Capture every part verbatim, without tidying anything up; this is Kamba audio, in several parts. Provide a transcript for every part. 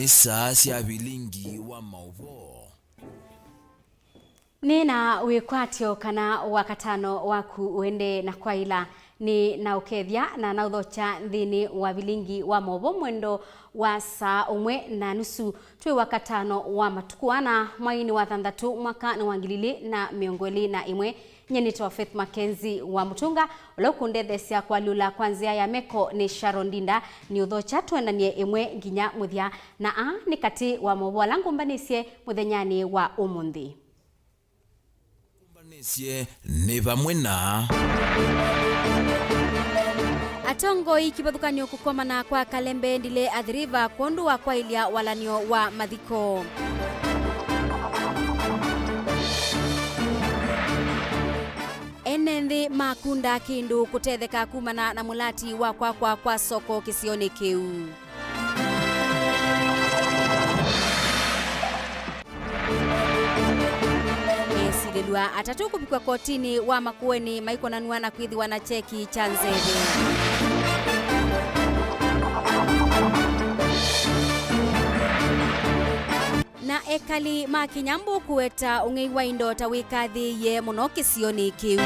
Saa sya vilingi wa maũvoo. Nĩ na wĩkwatyo kana wakatano waku ũendee na kwaĩla. Nĩ na ũkethya na naũthokya nthĩnĩ wa vilingi wa maũvoo mwendo wa saa ũmwe na nusu. Twĩ wakatano wa matukũ ana, mweinĩ wa thanthatũ, mwaka nĩ wa ngili ilĩ na mĩongo ĩlĩ na ĩmwe. Nyie nĩtawa Faith Mackenzie wa Mũtũnga, ũla ũkũndetheesya kũalyũla kwa nzĩa ya meko nĩ Sharon Ndinda. Nĩ ũthokya tũendanie ĩmwe nginya mũthya, na aa nĩ katĩ wa maũvoo ala ngũmbanĩsye mũthenyanĩ wa ũmũnthĩ. Ngũmbanĩsye nĩ vamwe na atongoi kĩvathũkany'o kũkomana kwa Kalembe Ndile Athi River kwondũ wa kwaĩlya walan'yo wa mathiko. Ene nthĩ makunda kĩndũ kũtetheka kumana na mũlati wa kwakwa kwa soko kĩsionĩ kĩu. Esilĩlw'a atatũ kũvikw'a kotinĩ wa Makueni maikonanw'a na kwĩthĩwa na kyeki kya nzeve. Na ekali ma Kĩnyambũ kũweta ũng'ei wa indo ta wĩkathĩĩe mũno kĩsionĩ kĩu.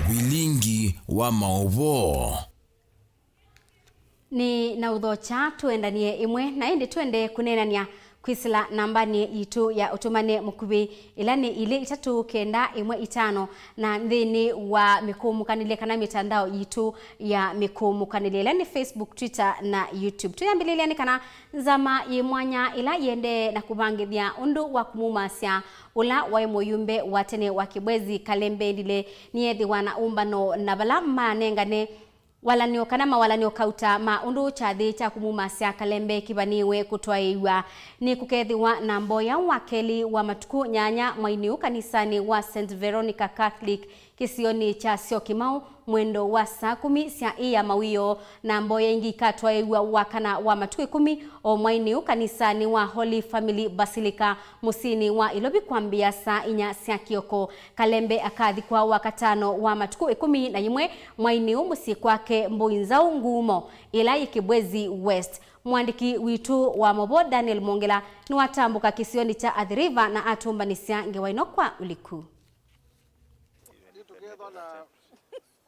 Vilingi wa maũvoo. Nĩ na ũthokya tũendanie ĩmwe, na ĩndĩ twende kũneenany'a kwĩsĩla nambanĩ yitũ ya ũtũmane mũkuvĩ, ĩla nĩ ilĩ itatũ kenda ĩmwe itano, na nthĩnĩ wa mĩkũũmũkanĩlye kana mĩtandao yitũ ya mĩkũũmũkanĩlye, ĩla nĩ Facebook, Twitter na YouTube. Twĩambĩlĩlya nĩ kana nzama yĩ mwanya ĩla yĩendee na kũvangĩthya ũndũ wa kũmumasya ũla waĩ mũyumbe wa tene wa Kĩbwezi, Kalembe Ndile, nĩyethĩwa na ũmbano na vala manengane walan'yo kana mawalan'yo kauta ma ũndũ kyathĩ kya kũmumasya Kalembe kĩvanĩĩwe kũtwaĩĩw'a. Nĩ kũkethĩwa na mboya wa kelĩ wa matukũ nyanya mweinĩ ũũ kanisanĩ wa Saint Veronica Catholic kĩsionĩ kya Syokimau mwendo wa saa kũmi sya ĩ ya mawĩoo, na mboya ĩngĩ ikatwaĩĩw'a wakana wa matukũ ĩkũmi o mweinĩ ũũ kanisanĩ wa Holy Family Basilica mũsyĩnĩ wa Ilovi kwambĩĩa saa inya sya kĩoko. Kalembe akathikwa wakatano wa matukũ ĩkũmi na yĩmwe mweinĩ ũũ mũsyĩ kwake Mbũi Nzaũ Ngumo, ĩla yĩ Kĩbwezi West. Mũandĩki witũ wa maũvoo Daniel Mwongela nĩwatambũka kĩsionĩ kya Athi River na atũmbanĩsya ngewa ĩno kwa ũliku. Tũkethwa na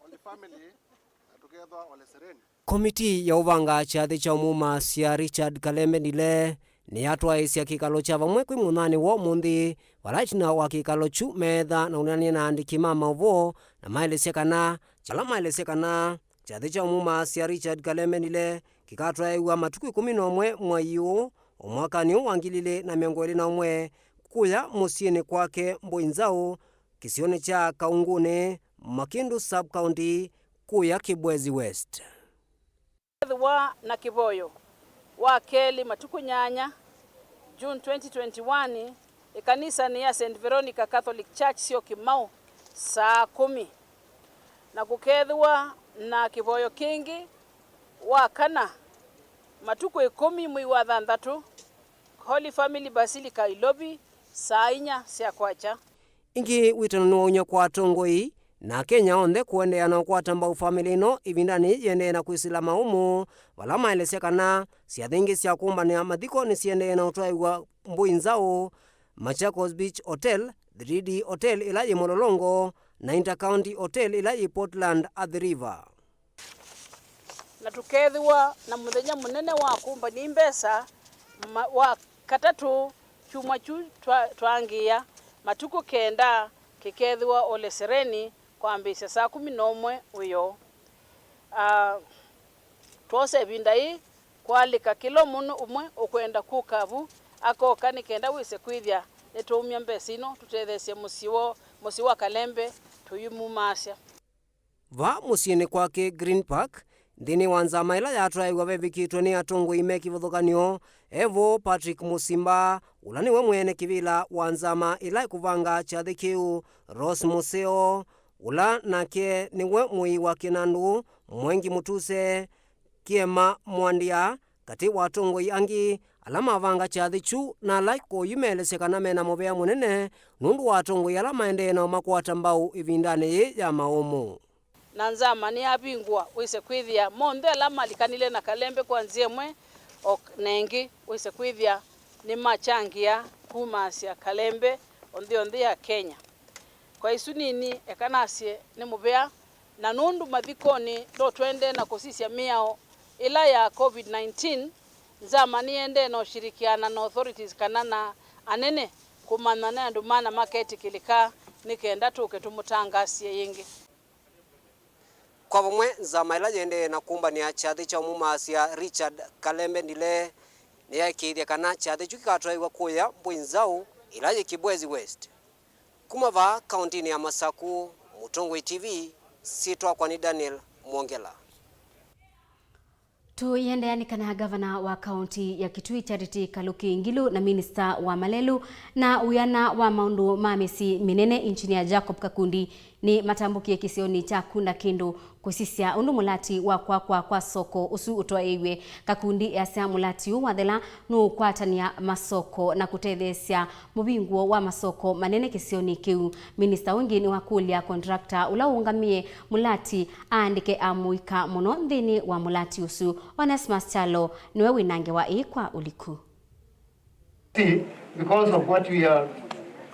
Holy Family, na tũkethwa Ole Sereni. Komitii ya ũvanga kyathĩ kya ũmumasya Richard Kalembe Ndile nĩyatwaĩĩsya kĩkalo kya vamwe kwĩ mũthenya wa ũmũnthĩ, vala ĩtina wa kĩkalo kyu meetha na ũneenany'a na aandĩki ma maũvoo, na maelesya kana, ala maelesya kana kyathĩ kya ũmumasya Richard Kalembe Ndile kĩkatwaĩĩw'a matukũ ĩkũmi na ũmwe mwai ũũ, o mwakanĩ ũũ wa ngili ilĩ na mĩongo ĩlĩ na ũmwe, kũya mũsyĩnĩ kwake Mbũi Nzaũ, kĩsionĩ kya Kaungũnĩ, Makindu Sub-County, kũya Kibwezi West. Ethĩwa na kĩvoyo wa kelĩ matukũ nyanya, June twenty twenty-one, ĩkanisanĩ ya Saint Veronica Catholic Church Syokimau saa kũmi, na kũkethĩwa na kĩvoyo kĩngĩ wa kana matukũ ĩkũmi mwei wa thanthatũ, Holy Family Basilica Ilovi saa inya sya kwakya. Ĩngĩ, wĩtano nĩwaumya kwa atongoi na Akenya onthe kũendeea na ũkwata mbau famĩlĩ ĩno ĩvindanĩ yĩĩ yĩendee na kwĩsĩla maũmũ, vala maelesya kana syathĩ ingĩ sya kũmbanĩa mathiko nĩsiendee na ũtwaĩw'a Mbũi Nzaũ, Machakos Beach Hotel, three D Hotel ĩla yĩ Mlolongo, na Intercounty Hotel ĩla yĩ Portland, Athi River. Na tũkeethĩwa na mũthenya mũnene wa kũmbany'a mbesa ma-, wa katatũ kyumwa kyu twa-, twaangĩĩa, matukũ kenda, kĩkeethĩwa Ole Sereni kwambĩĩsya saa kũmi na ũmwe wĩoo. Ah, twoosa ĩvinda yĩĩ kwalĩka kĩla mũndũ ũmwe ũkwenda kũka vu akoka nĩ kenda wĩse kwĩthĩa nĩtwaumya mbesa ino tũtetheesye mũsyĩ wa, mũsyĩ wa Kalembe tũyĩmumaasya. Vaa mũsyĩnĩ kwake Green Park, nthĩnĩ wa nzama ĩla yatwaĩw'a vevikĩtwe nĩ atongoi me kĩvathũkany'o, e vo Patrick Mũsimba, ũla nĩwe mwene kĩvĩla wa nzama ĩla ĩkũvanga kyathĩ kĩu, Rose Mũseo, ũla nake nĩwe mũĩi wa kĩnandũ, Mwengi Mũtuse, Kĩema Mwandia, katĩ wa atongoi angĩ ala mavanga kyathĩ kyu na ala kũyu meelesya kana mena mũvea mũnene nũndũ wa atongoi ala maendee nao makwata mbau ĩvindanĩ yĩĩ ya maũmũ. Na nzama nĩyavingũa, wĩse kwĩthĩa monthe ala malikanile na Kalembe kwa nzĩa ĩmwe o na ĩngĩ, wĩse kwĩthĩa nĩmachangĩa kumasya Kalembe o nthĩ yonthe ya Kenya. Kwa isu nini, eka nasye nĩ mũvea, na nũndũ mathikonĩ no tũendee na kũsisya mĩao ĩla ya COVID nineteen, nzama nĩyendee na ũshirikiana na authorities kana na anene kũmanya nĩ andũ mana maketĩkĩlĩka nĩ kenda tũke tũmũtangaasye yĩngĩ. Kwa vamwe, nzama ĩla yĩendee na kũmbanĩa kyathĩ kya ũmumaasya Richard Kalembe Ndile nĩyaĩkĩĩthya kana kyathĩ kyu kĩkatwaĩwa kũya Mbũi Nzaũ, ĩla yĩ Kibwezi West. Kuma vaa kaũntĩnĩ ya Masaku, Mũtongoi T V, syĩtwa wakwa nĩ Daniel Mwongela. Tũiendeea nĩ kana ngavana wa kaũntĩ ya Kitui Charity Kaluki Ngilu na minista wa malelũ na wĩana wa maũndũ ma mĩsyĩ mĩnene Engineer Jacob Kakundi nĩmatambũkie kĩsionĩ kya Kunda Kĩndũ kũsisya ũndũ mũlati wa kwakwa kwa soko ũsu ũtwaĩĩw'e. Kakundi easya mũlati ũũ wathela nũũkwatanĩa masoko na kũtetheesya mũvingũo wa masoko manene kĩsionĩ kĩu. Minista ũngĩ nĩwakũlya contractor ũla ũũngamĩe mũlati aandĩke amũika mũno nthĩnĩ wa mũlati ũsu. Onesmus Kyalo nĩwe wĩna ngewa ĩĩ kwa ũliku. Because of what we are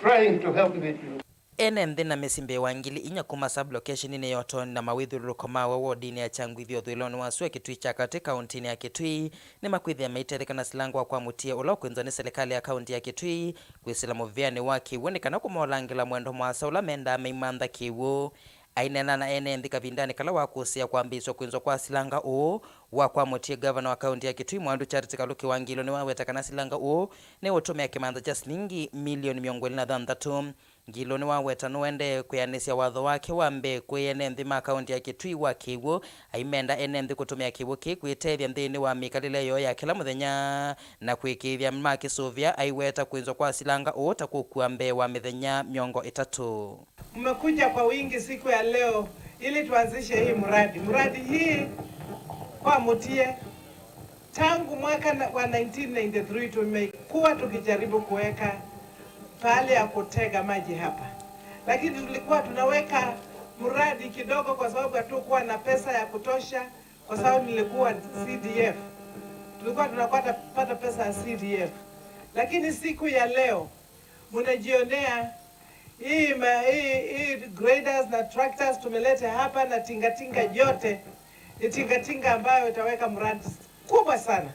trying to help them to do. Ene nthĩ na mĩsyĩ mbee wa ngili inya kuma sub-location-inĩ ya Ũtoni na mawĩthyũlũlũko mawe wodinĩ ya Kyangwithia ũthũĩlonĩ wa sua Kitui kya katĩ kaũntĩnĩ ya Kitui nĩmakwĩthĩa maitetheka na silanga wa kwa mũtie ũla ũkwĩnzwa nĩ silikalĩ ya kaũntĩ ya Kitui kwĩsĩla mũvĩanĩ wa kĩw'ũ nĩ kana kũmolangĩla mwendo mũasa ũla mendaa meimantha kĩw'ũ. Aineena na ene nthĩ kavindanĩ kala wakũsĩĩa kwambĩĩsw'a kwĩnzwa kwa silanga ũũ wa kwa mũtie, ngavana wa kaũntĩ ya Kitui Mwandu Charity Kaluki wa Ngilu nĩwaweta kana silanga ũũ nĩũtũmĩa kĩmanza kya silingi milioni mĩongo ĩlĩ na thanthatũ. Ngilu nĩwaweta nũendee kwĩanĩsya watho wake wa mbee kwĩ ene nthĩ ma kaũntĩ ya Kitui wa kĩw'ũ, aimenda ene nthĩ kũtũmĩa kĩw'ũ kĩĩ kwĩtethya nthĩnĩ wa mĩkalĩle yoo ya kĩla mũthenya na kwĩkĩĩthya makĩsũvĩa aiweta kwĩnzwa kwa silanga ũũ ta kũkua mbee wa mĩthenya mĩongo ĩtatũ. Mmekuja kwa wingi siku ya leo ili tuanzishe hii mradi. Mradi hii kwa Mutie, tangu mwaka na- wa nineteen ninety-three tumekuwa tukijaribu kuweka pahali ya kutega maji hapa, lakini tulikuwa tunaweka mradi kidogo kwa sababu hatukuwa na pesa ya kutosha, kwa sababu nilikuwa C D F, tulikuwa tunapata pata pesa ya C D F, lakini siku ya leo mnajionea hii, ma, hii, hii graders na tractors tumeleta hapa na tingatinga yote, ni tingatinga ambayo itaweka mradi kubwa sana,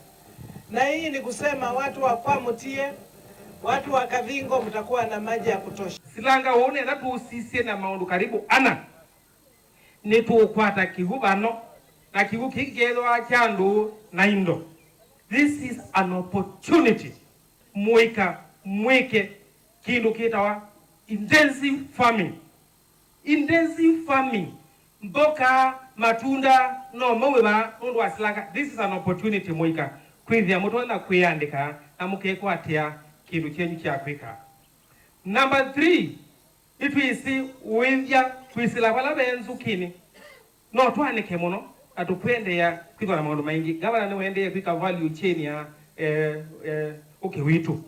na hii ni kusema watu wa Kwamutie, watu wa Kavingo mtakuwa na maji ya kutosha. Silanga ũũ nĩ ĩla tũsisye na maũndũ karibu ana. Nĩtũũkwata kĩw'ũ vano, na kĩw'ũ kĩu kĩkethĩwa kya ndũũ na indo. This is an opportunity. Mũika mwĩke kĩndũ kĩtawa intensive farming. Intensive farming, mboka, matunda no maue vaa nũndũ wa silanga. This is an opportunity mũika kwĩthĩa mũtonya kwĩandĩka na mũkekwatĩa kĩndũ kyenyu kya kwĩka. Number three, nĩtwĩsĩ ũĩthya kwĩsĩla vala ve nzũkĩnĩ. No twanĩke mũno na tũkũendeea kwĩthwa na maũndũ maingĩ. Ngavana nĩwaendee kwĩka value chain ya, eh, eh, ũkĩ witũ.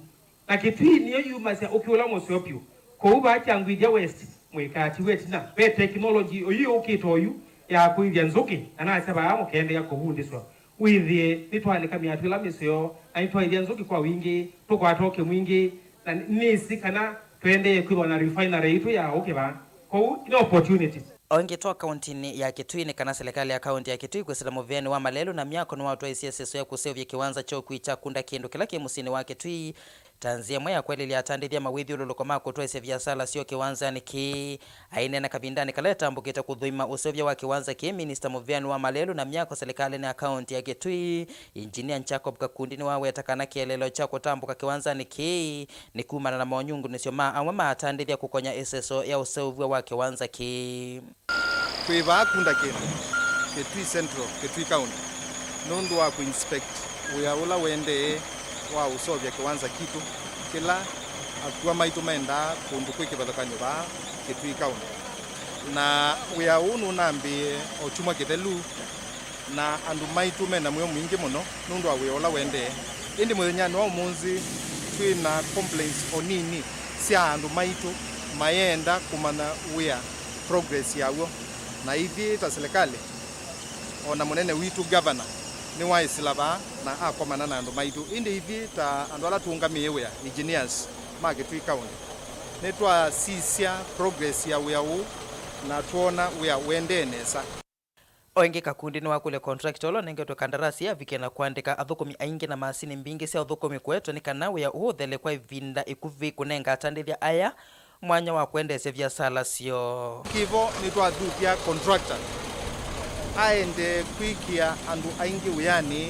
Na Kitui nĩyo yumasya ũkĩ ũla mũseo vyũ. Kwoou vaa Kyangwithia West, mũikatiwe ĩtina. Ve technology ĩyu yũkĩte oyu ya kũĩthya nzũkĩ, na nasya vaa mũkeendeea kũvundĩswa. Wĩthĩe nĩtwanĩka mĩatũ ĩla mĩseo, na nĩtwaĩthya nzũkĩ kwa wingĩ, tũkwata ũkĩ mwingĩ, na nĩsĩ kana tũendee kwĩthwa na refinery yitũ ya ũkĩ vaa. Kwoou nĩ opportunity. O ĩngĩ twa kaũntĩnĩ ya Kitui nĩ kana silikalĩ ya kaũntĩ ya Kitui kwĩsĩla mũvĩanĩ wa malelũ na myako nĩwatwaisye ĩseso ya kũseũvya kĩwanza kya ũkui kya Kunda Kĩndũ kĩla kĩ mũsyĩnĩ wa Kitui ta nzĩa ĩmwe ya kũeleelya atandĩthya mawĩthyũlũlũko ma kũtwaĩsya viasala syoo kĩwanzanĩ kĩĩ. Aineena kavindanĩ kala etambũkĩte kũthũima ũseũvya wa kĩwanza kĩĩ, minista mũvĩanĩ wa malelũ na myako silikalĩnĩ ya kaũntĩ ya Kitui, Engineer Jacob Kakundi nĩwaweta kana kĩeleelo kya kũtambũka kĩwanzanĩ kĩĩ nĩ kumana na monyungunĩsyo ma amwe ma atandĩthya kũkonya ĩseso ya ũseũvw'a wa kĩwanza kĩĩ. Twĩ vaa Kunda Kĩndũ, Kitui Central, Kitui County, nũndũ wa kũ inspect wĩa ũla ũendee wa ũseũvya kĩwanza kitũ kĩla akw'a maitũ mendaa kũndũ kwĩ kĩvathũkany'o vaa Kitui County. Na wĩa ũũ nũnambĩĩe o kyumwa kĩthelu, na andũ maitũ mena mwĩo mwingĩ mũno nũndũ wa wĩa ũla ũendee. Ĩndĩ mũthenyanĩ wa ũmũnthĩ, twĩ na complaints o nini sya andũ maitũ mayenda kũmanya wĩa progress yaw'o. Na ithyĩ ta silikalĩ, o na mũnene witũ gavana nĩwaĩsĩla vaa na akomana na andũ maitũ. Ĩndĩ ithyĩ ta andũ ala tũũngamĩe wĩa, engineers ma Kitui County, nĩtwasisya progress ya wĩa ũũ na twoona wĩa ũendee nesa. O ĩngĩ, Kakundi nĩwakũlya contractor ũla ũnengetwe kandarasi avikie na kũandĩka athũkũmi aingĩ na masinĩ mbingĩ sya ũthũkũmi kũetwe nĩ kana wĩa ũũ ũthele kwa ĩvinda ĩkuvĩ kũnenga atandĩthya aya mwanya wa kwendeesya viasala syoo. Kĩvo nĩtwathũthya contractor aendee kwĩkĩa andũ aingĩ wĩanĩ,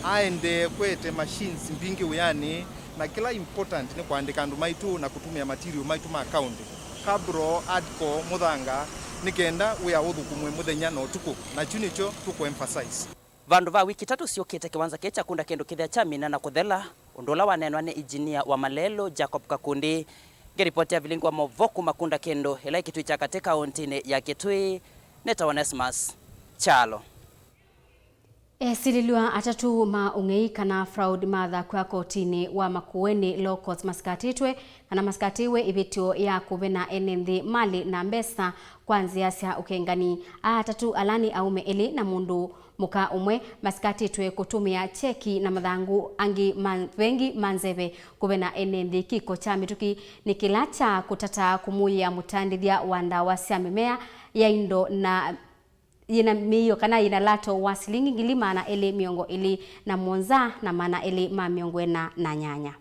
aendee kwete machines mbingĩ wĩanĩ, na kĩla important nĩ kũandĩka andũ maitũ na kũtũmĩa material maitũ ma county, kabro, hardcore, mũthanga, nĩ kenda wĩa ũthũkũmwe mũthenya na ũtukũ, na kyu nĩkyo tũkũ emphasize. Vandũ va wiki itatũ syũkĩte, kĩwanza kĩĩ kya Kunda Kĩndũ kĩthĩa kyamina na kũthela, ũndũ ũla waneenwa nĩ engineer wa malelũ Jacob Kakundi. Ngĩripoti ya vilingi wa maũvoo kuma Kunda Kĩndũ, ĩla ĩ Kitui kya katĩ kaũntĩnĩ ya Kitui, nĩtawa Onesmus Kyalo. Esilĩlw'a atatũ ma ũng'ei kana fraud mathakw'a kotinĩ wa Makueni Law Courts masikatĩtwe kana masikatĩwe ĩvĩtyo ya kũvena ene nthĩ malĩ na mbesa kwa nzĩa sya ũkengani. Aa atatũ ala nĩ aũme elĩ na mũndũ mũka ũmwe masikatĩtwe kũtũmĩa kyeki na mathangũ angĩ ma vengi ma nzeve kũvena ene nthĩ. Kĩko kya mĩtũkĩ nĩ kĩla kya kũtata kũmũĩĩa mũtandĩthya wa ndawa sya mĩmea ya indo na yĩna mĩio kana yĩna lato wa silingi ngili maana elĩ mĩongo ĩlĩ na mũonza na maana elĩ ma mĩongo ĩna na nyanya.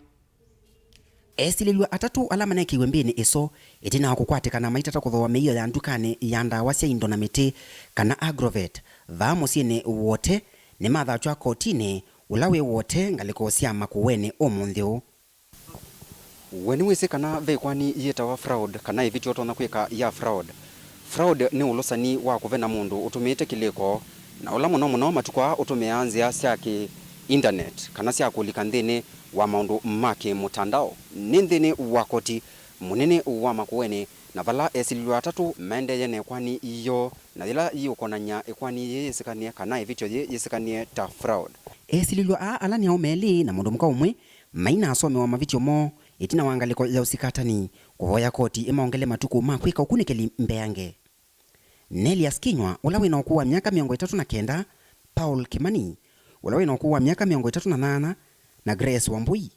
Esilĩlw'a atatũ ala manekĩiwe mbĩnĩ ĩsu ĩtina wa kũkwatĩkana maitata kũthooa mĩio ya ndukanĩ ya ndawa sya indo na mĩtĩ kana Agrovet vaa mũsyĩnĩ Wote nĩmathakw'a kotinĩ, ũla wĩ Wote, ngalĩko sya Makueni ũmũnthĩ ũũ. We nĩwĩsĩ kana ve ĩkoani yĩtawa fraud, kana ĩvĩtyo ũtonya kwĩka ya fraud? Fraud nĩ ũlũsani wa kũvena mũndũ ũtũmĩĩte kĩlĩko, na ũla mũno mũno matukũ aa ũtũmĩaa nzĩa sya kĩ-intaneti kana sya kũlika nthĩnĩ wa maũndũ ma kĩ-mũtandao. Nĩ nthĩnĩ wa koti mũnene wa Makueni, na vala esilĩlw'a atatũ maendeeye na ĩkoani yoo, na yĩla yĩũkonany'a ĩkoani yĩĩ yĩsĩkanĩe kana ĩvĩtyo yĩĩ yĩsĩkanĩe ta fraud. Esilĩlw'a aa ala nĩ aũme elĩ na mũndũ mũka ũmwe mainasomewa mavĩtyo moo ĩtina wa ngalĩko ya ũsikatani kũvoya koti ĩmaongele matukũ ma kwĩka ũkunĩkĩli mbeange. Nelias Kinywa, ũla wĩ na ũkũũ wa myaka mĩongo ĩtatũ na kenda, Paul Kimani, ũla wĩ na ũkũũ wa myaka mĩongo ĩtatũ na nyanya, na Grace Wambui,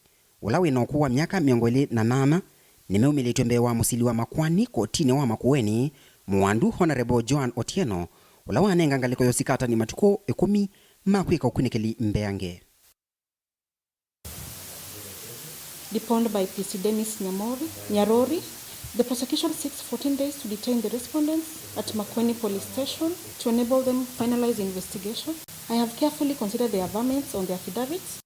ũla wĩ na ũkũũ wa myaka mĩongo ĩlĩ na nyanya, nĩmeumĩlĩtw'e mbee wa mũsili wa makoani kotinĩ wa Makueni, mũwandu Honourable Joan Otieno, ũla wanenga ngalĩko ya ũsikatani matukũ ĩkũmi ma kwĩka ũkunĩkĩli mbeange. Deponed by P C Dennis Nyamori, Nyarori. The prosecution seeks fourteen days to detain the respondents at Makueni Police Station to enable them finalize investigation. I have carefully considered the averments on the affidavits.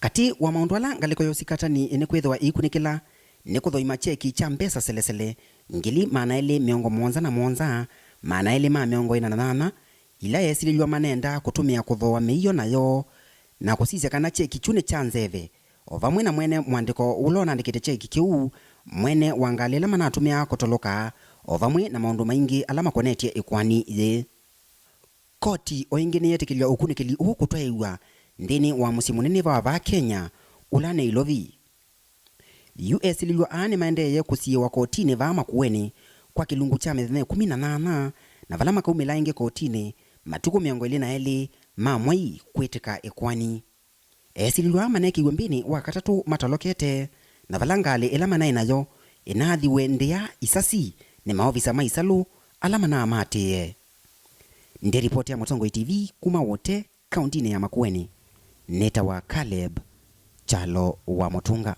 Katĩ wa maũndũ ala ngalĩko ya ũsikatani ĩnĩkwĩthĩwa ĩikunĩkĩla nĩ kũthoima kyeki kya mbesa selesele ngili maana elĩ mĩongo mũonza na mũonza, maana elĩ ma mĩongo ĩna na nyanya, ila esilĩlw'a manendaa kũtũmĩa kũthooa mĩio nayo, na kũsisya kana kyeki kyu nĩ kya nzeve, o vamwe na mwene mwandĩko ũla ũnaandĩkĩte kyeki kĩu, mwene wa ngalĩ ĩla manatũmĩaa kũtoloka, o vamwe na maũndũ maingĩ ala makonetye ĩkoani yĩĩ. Koti o ĩngĩ nĩyetĩkĩlya ũkunĩkĩli ũũ kũtwaĩĩw'a nthĩnĩ wa mũsyĩ mũnene wa vaa Kenya, ũla Nairobi. Yu esilĩlw'a aa nĩmaendeeye kũsiĩĩwa kotinĩ vaa Makueni kwa kĩlungu kya mĩthenya ĩkũmi na nyanya, na vala makaumĩla ĩngĩ kotinĩ matukũ mĩongo ĩlĩ na elĩ ma mwei kwĩtĩka ĩkoani. Esilĩlw'a aa manekĩiwe mbĩnĩ wa katatũ matolokete, na vala ngalĩ ĩla manaĩ nayo ĩnaathiwe ndĩa isasi nĩ maovisa ma isalũ ala manaamatĩĩe. Ndĩ ripoti ya Mũtongoi T V kuma Wote, kauntinĩ ya Makueni, nĩtawa Caleb Kyalo wa Mũtunga.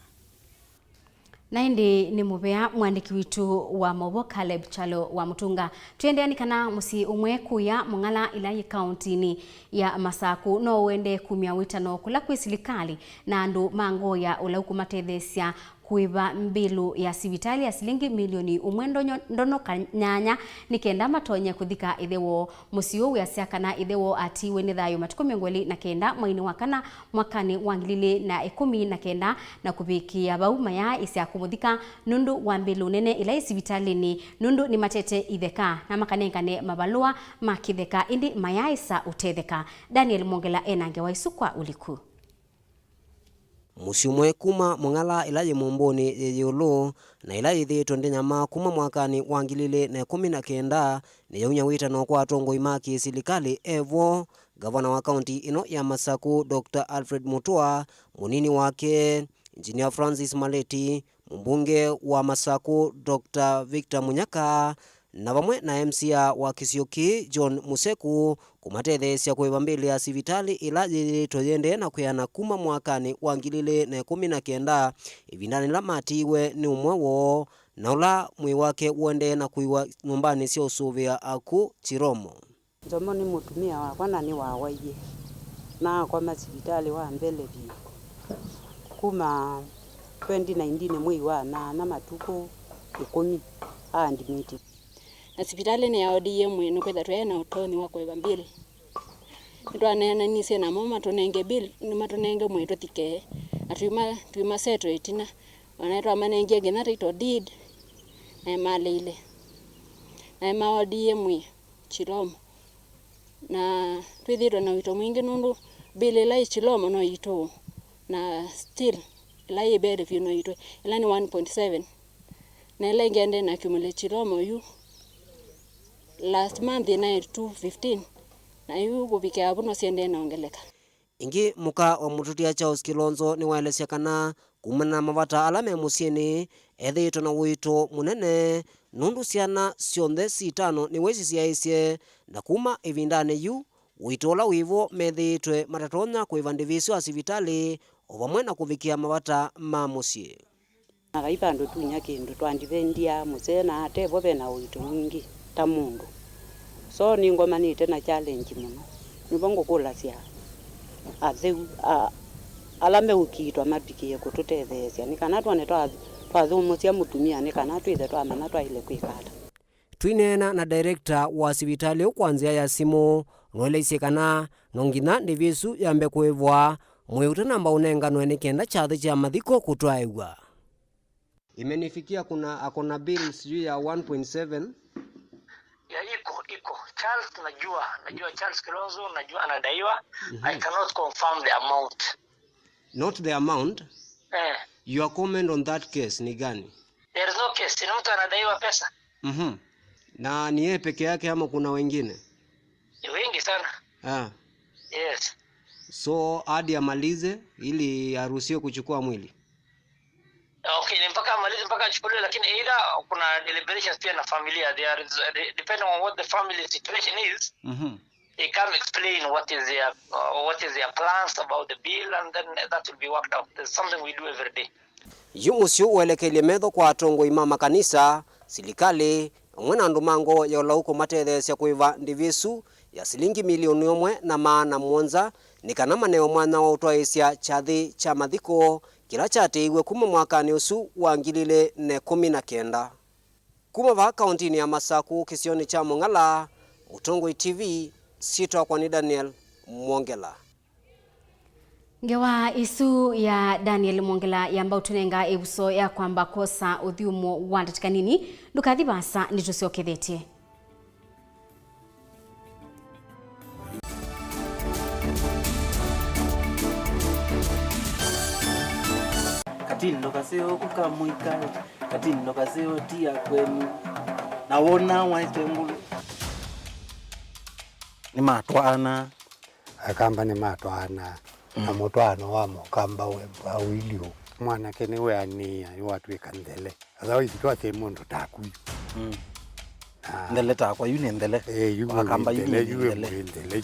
Na ĩndĩ nĩ mũvea mwandĩki witũ wa maũvoo Caleb Kyalo wa Mũtunga. Twĩendeea nĩ kana mũsyĩ ũmwe kũya Mũng'ala ĩla yĩ kauntinĩ ya Masaku no ũendee kumya wĩtano kũla kwĩ silikalĩ na andũ ma ngoo ya ũlau kũmatetheesya kũĩva mbĩlũ ya sivitalĩ ya silingi milioni ũmwe ndonyo-, ndono kanyanya nĩ kenda matonye kũthika ĩthe woo. Mũsyĩ ũũ wĩasya kana ĩthe woo atiiwe nĩ thayũ matukũ mĩongo ĩlĩ na kenda mweinĩ wa kana mwakanĩ wa ngili ilĩ na ĩkũmi na kenda, na kũvikĩĩa vau mayaaĩsya kũmũthika nũndũ wa mbĩlũ nene ĩla yĩ sivitalĩnĩ, nũndũ nĩmatete itheka na makanengane mavalũa ma kĩtheka, ĩndĩ mayaaĩsa ũtetheka. Daniel Mwongela e na ngewa ĩsu kwa ũliku. Mũsyĩ ũmwe kuma Mũng'ala ĩla yĩ Mũmbũnĩ yĩ ĩũlũ, na ĩla yĩthĩĩtwe ndĩnyama kuma mwakanĩ wa ngili ilĩ na ĩkũmi na kenda, nĩyaunya wĩtano kwa atongoi ma kĩsilikalĩ e vo, ngavana wa kaunti ĩno ya Masakũ, Doctor Alfred Mutua, mũnini wake, Engineer Francis Maleti, mũmbunge wa Masakũ, Doctor Victor Munyaka, na vamwe na M C A wa kĩsio kĩĩ, John Museku, kũmatetheesya kũĩva mbĩlĩ ya sivitalĩ ĩla yĩyĩtwe yĩendee na kwĩana kuma mwakanĩ wa ngili ilĩ na ĩkũmi na kenda, ĩvindanĩ yĩla matiiwe nĩ ũmwe woo, na ũla mwĩĩ wake ũendee na kũiwa nyũmbanĩ sya ũsũvĩa akw'ũ Chiromo. Nzomo nĩ mũtumĩa wakwa na nĩwawaie. Naakoma sivitalĩ wa mbele vyũ kuma twenty nineteen mwei wa nyanya matukũ ĩkũmi aadmitted. Na sivitalĩ nĩyaodie mwĩĩ nĩkwĩtha twaĩ na ũtonyi wa kũĩva bill. Nĩtwaneenanisye namo matũnenge bill, nĩmatũnenge mwĩĩ tũthike, na twĩma, twĩmasettle ĩtina. Ona twamanengie nginya title deed, na nĩmaleile. Na nĩmaodie mwĩĩ Chilomo. Na twĩthĩĩtwe na ũito mwingĩ nũndũ bill ĩla yĩ Chilomo no yitũ, na still ĩla yĩ mbee vyũ no yitũ, ĩla nĩ one point seven. Na ĩla ĩngĩ ĩendee na accumulate Chilomo yu. Last month ĩnaĩ two fifteen, na yu kũvikĩa vu no siendee na ongeleka. Ĩngĩ, mũka wa mũtũtia Charles Kilonzo nĩwaelesya kana kumana na mavata ala me mũsyĩnĩ, ethĩĩtwe na ũito mũnene, nũndũ syana syonthe si itano nĩwe sisyaĩĩsye, na kuma ĩvindanĩ yu, ũito ũla wĩvo methĩĩtwe matatonya kũĩva ndĩvi isu ya sivitalĩ, o vamwe na kũvikĩa mavata ma mũsyĩ. Na vai vandũ tunya kĩndũ, twandivendie mũsee na ate vo ve na ũito mwingĩ ta mũndũ. So nĩngomanĩte na challenge mũno. Nĩvo ngũkũlasya atheu, a, ala meũkiitwa mavikĩe kũtũtetheesya nĩ kana twone twa, twathũmũsya mũtumĩa nĩ kana twĩthe twamanya twaĩle kwĩka ata. Twĩneena na director wa sivitalĩ ũũ kwa nzĩa ya simũ, nũeleisye kana no nginya ndĩvi ĩsu yambe kũĩvwa, mwĩĩ ũtanamba ũnenganwe nĩ kenda kyathĩ kya mathiko kũtwaĩw'a. Imenifikia kuna ako na bill sijui ya one point seven. Ya, iko, iko. Charles najua, najua Charles Kilonzo, najua anadaiwa. Mhm. I cannot confirm the amount. Not the amount? Eh. Your comment on that case ni gani? There is no case. Ni mtu anadaiwa pesa. Mhm. Na ni yeye peke yake ama kuna wengine? Ni wengi sana. Ah. Yes. So hadi amalize ili aruhusiwe kuchukua mwili? Okay, ni mpaka amalize, mpaka achukuliwe, lakini either kuna deliberations pia na familia. They are, depending on what the family situation is, mhm, they come explain what is their, uh, what is their plans about the bill, and then that will be worked out. It's something we do every day. Yu mũsyĩ ũelekelye metho kwa atongoi ma makanisa, silikalĩ, vamwe na andũ ma ngoo ya ũlau kũmatetheesya kũĩva ndĩvi ĩsu ya silingi milioni ũmwe na maana mũonza, nĩ kana manewe mwanya wa ũtwaĩĩsya kyathĩ kya mathiko kĩla kyatĩĩiwe kuma mwakanĩ ũsu wa ngili ilĩ na ĩkũmi na kenda. Kuma vaa kauntinĩ ya Masakũ, kĩsionĩ kya Mũng'ala, Mũtongoi T V, syĩtwa yakwa nĩ Daniel Mwongela. Ngewa ĩsu ya Daniel Mwongela yamba ũtũnenga ĩvuso ya kwamba kwosa ũthyũmũo wa ndatĩka nini. Ndũkathi vaasa, nĩtũsyokethetye. Katindo kaseo kuka mũika, katindo kaseo tia kwenu, na wona waete ngulu. Nĩmatwaana. Akamba nĩmatwaana, na, mm, mũtwaano wa Mũkamba we mbwa ũilyĩ ũũ. Mwanake nĩweanĩĩa, nĩwatw'ĩka nthele. Otherwise, twasye mũndũ taku yu. Mm. Na nthele takwa, yu nĩ nthele. Eh, yu Akamba, yu nĩ nthele, yu nthele. Ĩ nthele yu.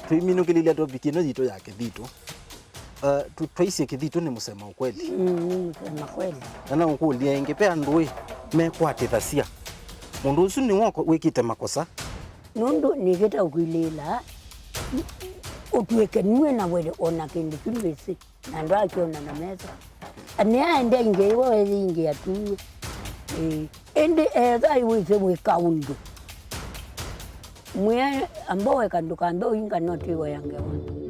Tũiminũkĩlĩlya topic ĩno yitũ ya kĩthitũ. Uh, tu-, twaisye kĩthitũ nĩ mũsema ũkweli. Mm, nĩ mũsema kweli. Na no ngũkũlye ĩngĩ, ve andũ ĩ mekwatĩthasya mũndũ ũsu nĩwe wĩkĩte makosa? Nũndũ nĩkĩte ũkwilĩĩla ũtw'ĩke nue na we o na kĩndũ kyu ndwĩsĩ, na ndwakyona na meso. Nĩaendea ingĩ iwe wethĩ ingĩ atuwe. Ĩĩ. Ĩndĩ ethwa wĩsĩ wĩka ũndũ, mwĩe amba weka ndũkambe ũinga noti iwe ya ngewa.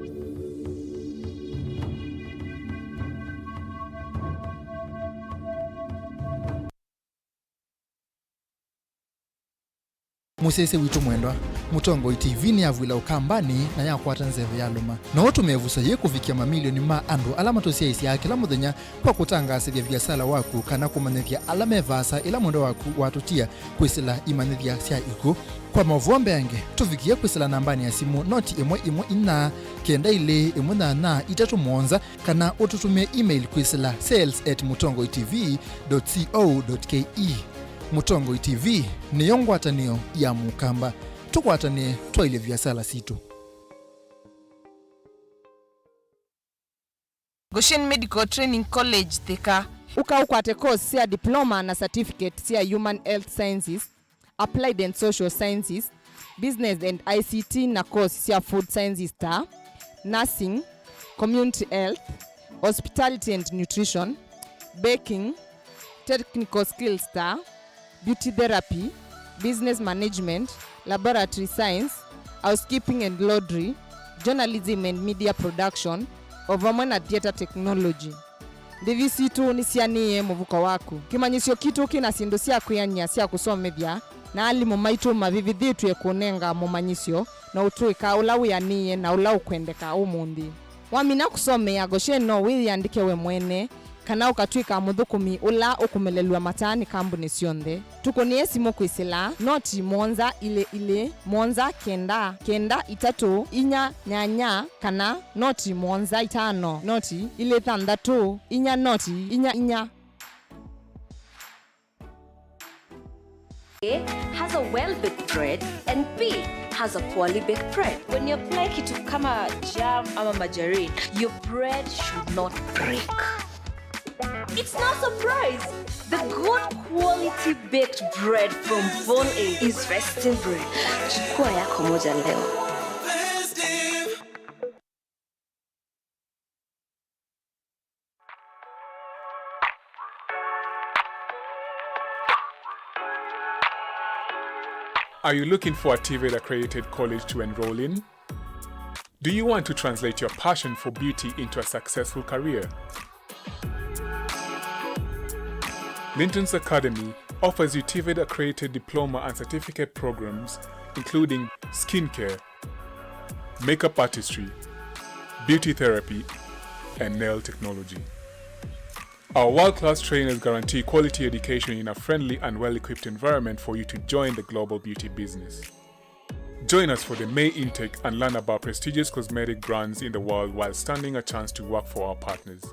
Mũsyaĩĩsya witũ mwendwa, Mũtongoi T V nĩyavw'ĩla Ũkambanĩ na yakwata nzeve ya lũma. No ũtũmĩe ĩvuso yĩĩ kũvikĩa mamilioni ma andũ ala matũsyaĩĩsyaa kĩla mũthenya kwa kũtangaasĩthya viasala waku kana kũmanyĩthya ala me vaasa ĩla mwendwa waku watũtia kwĩsĩla imanyĩthya sya ikw'ũ. Kwa maũvoo mbeange, tũvikĩe kwĩsĩla nambanĩ ya simũ noti ĩmwe ĩmwe inya, kenda ilĩ ĩmwe nyanya itatũ mũonza, kana ũtũtũmĩe email kwĩsĩla sales at mutongoi T V dot co dot K E. Mũtongoi T V nĩyo ngwatanĩo ya Mũkamba. Tũkwatanĩe twaĩlye viasala sitũ. Goshen Medical Training College, Thika. Ũka ũkwate course sya diploma na certificate sya Human Health Sciences, Applied and Social Sciences, Business and I C T na course sya Food Sciences ta Nursing, Community Health, Hospitality and Nutrition, Baking, Technical Skills ta Beauty Therapy, Business Management, Laboratory Science, Housekeeping and Laundry, Journalism and Media Production, o vamwe na Theatre Technology. Ndĩvi sitũ nĩsianĩĩe mũvuko waku. Kĩmanyĩsyo kitũ kĩ na syĩndũ sya kwĩanĩa sya kũsomethya, na alimũ maitũ mavĩvĩthĩtw'e kũnenga mũmanyĩsyo na ũtũĩka ũla wĩanĩĩe na ũla ũkwendeka ũmũnthĩ. Wamina kũsomea Goshen, no wĩyĩandĩke we mwene, kana ũkatw'ĩka mũthũkũmi ũla ũkũmelelw'a mataa nĩ kambunĩ syonthe. Tũkũnĩe simũ kwĩsĩla noti mũonza ilĩ ilĩ mũonza kenda kenda itatũ inya nyanya, kana noti mũonza itano noti ilĩ thanthatũ inya noti inya inya. A has a well-baked bread and B has a poorly baked bread. When you apply kitu kama jam ama margarine, your bread should not break. It's no surprise. The good quality baked bread from Bon A is Festive Bread. Chukua yako moja leo. Are you looking for a TVET accredited college to enroll in? Do you want to translate your passion for beauty into a successful career? Linton's Academy offers you TVET accredited diploma and certificate programs, including skincare, makeup artistry, beauty therapy, and nail technology. Our world-class trainers guarantee quality education in a friendly and well-equipped environment for you to join the global beauty business. Join us for the May intake and learn about prestigious cosmetic brands in the world while standing a chance to work for our partners.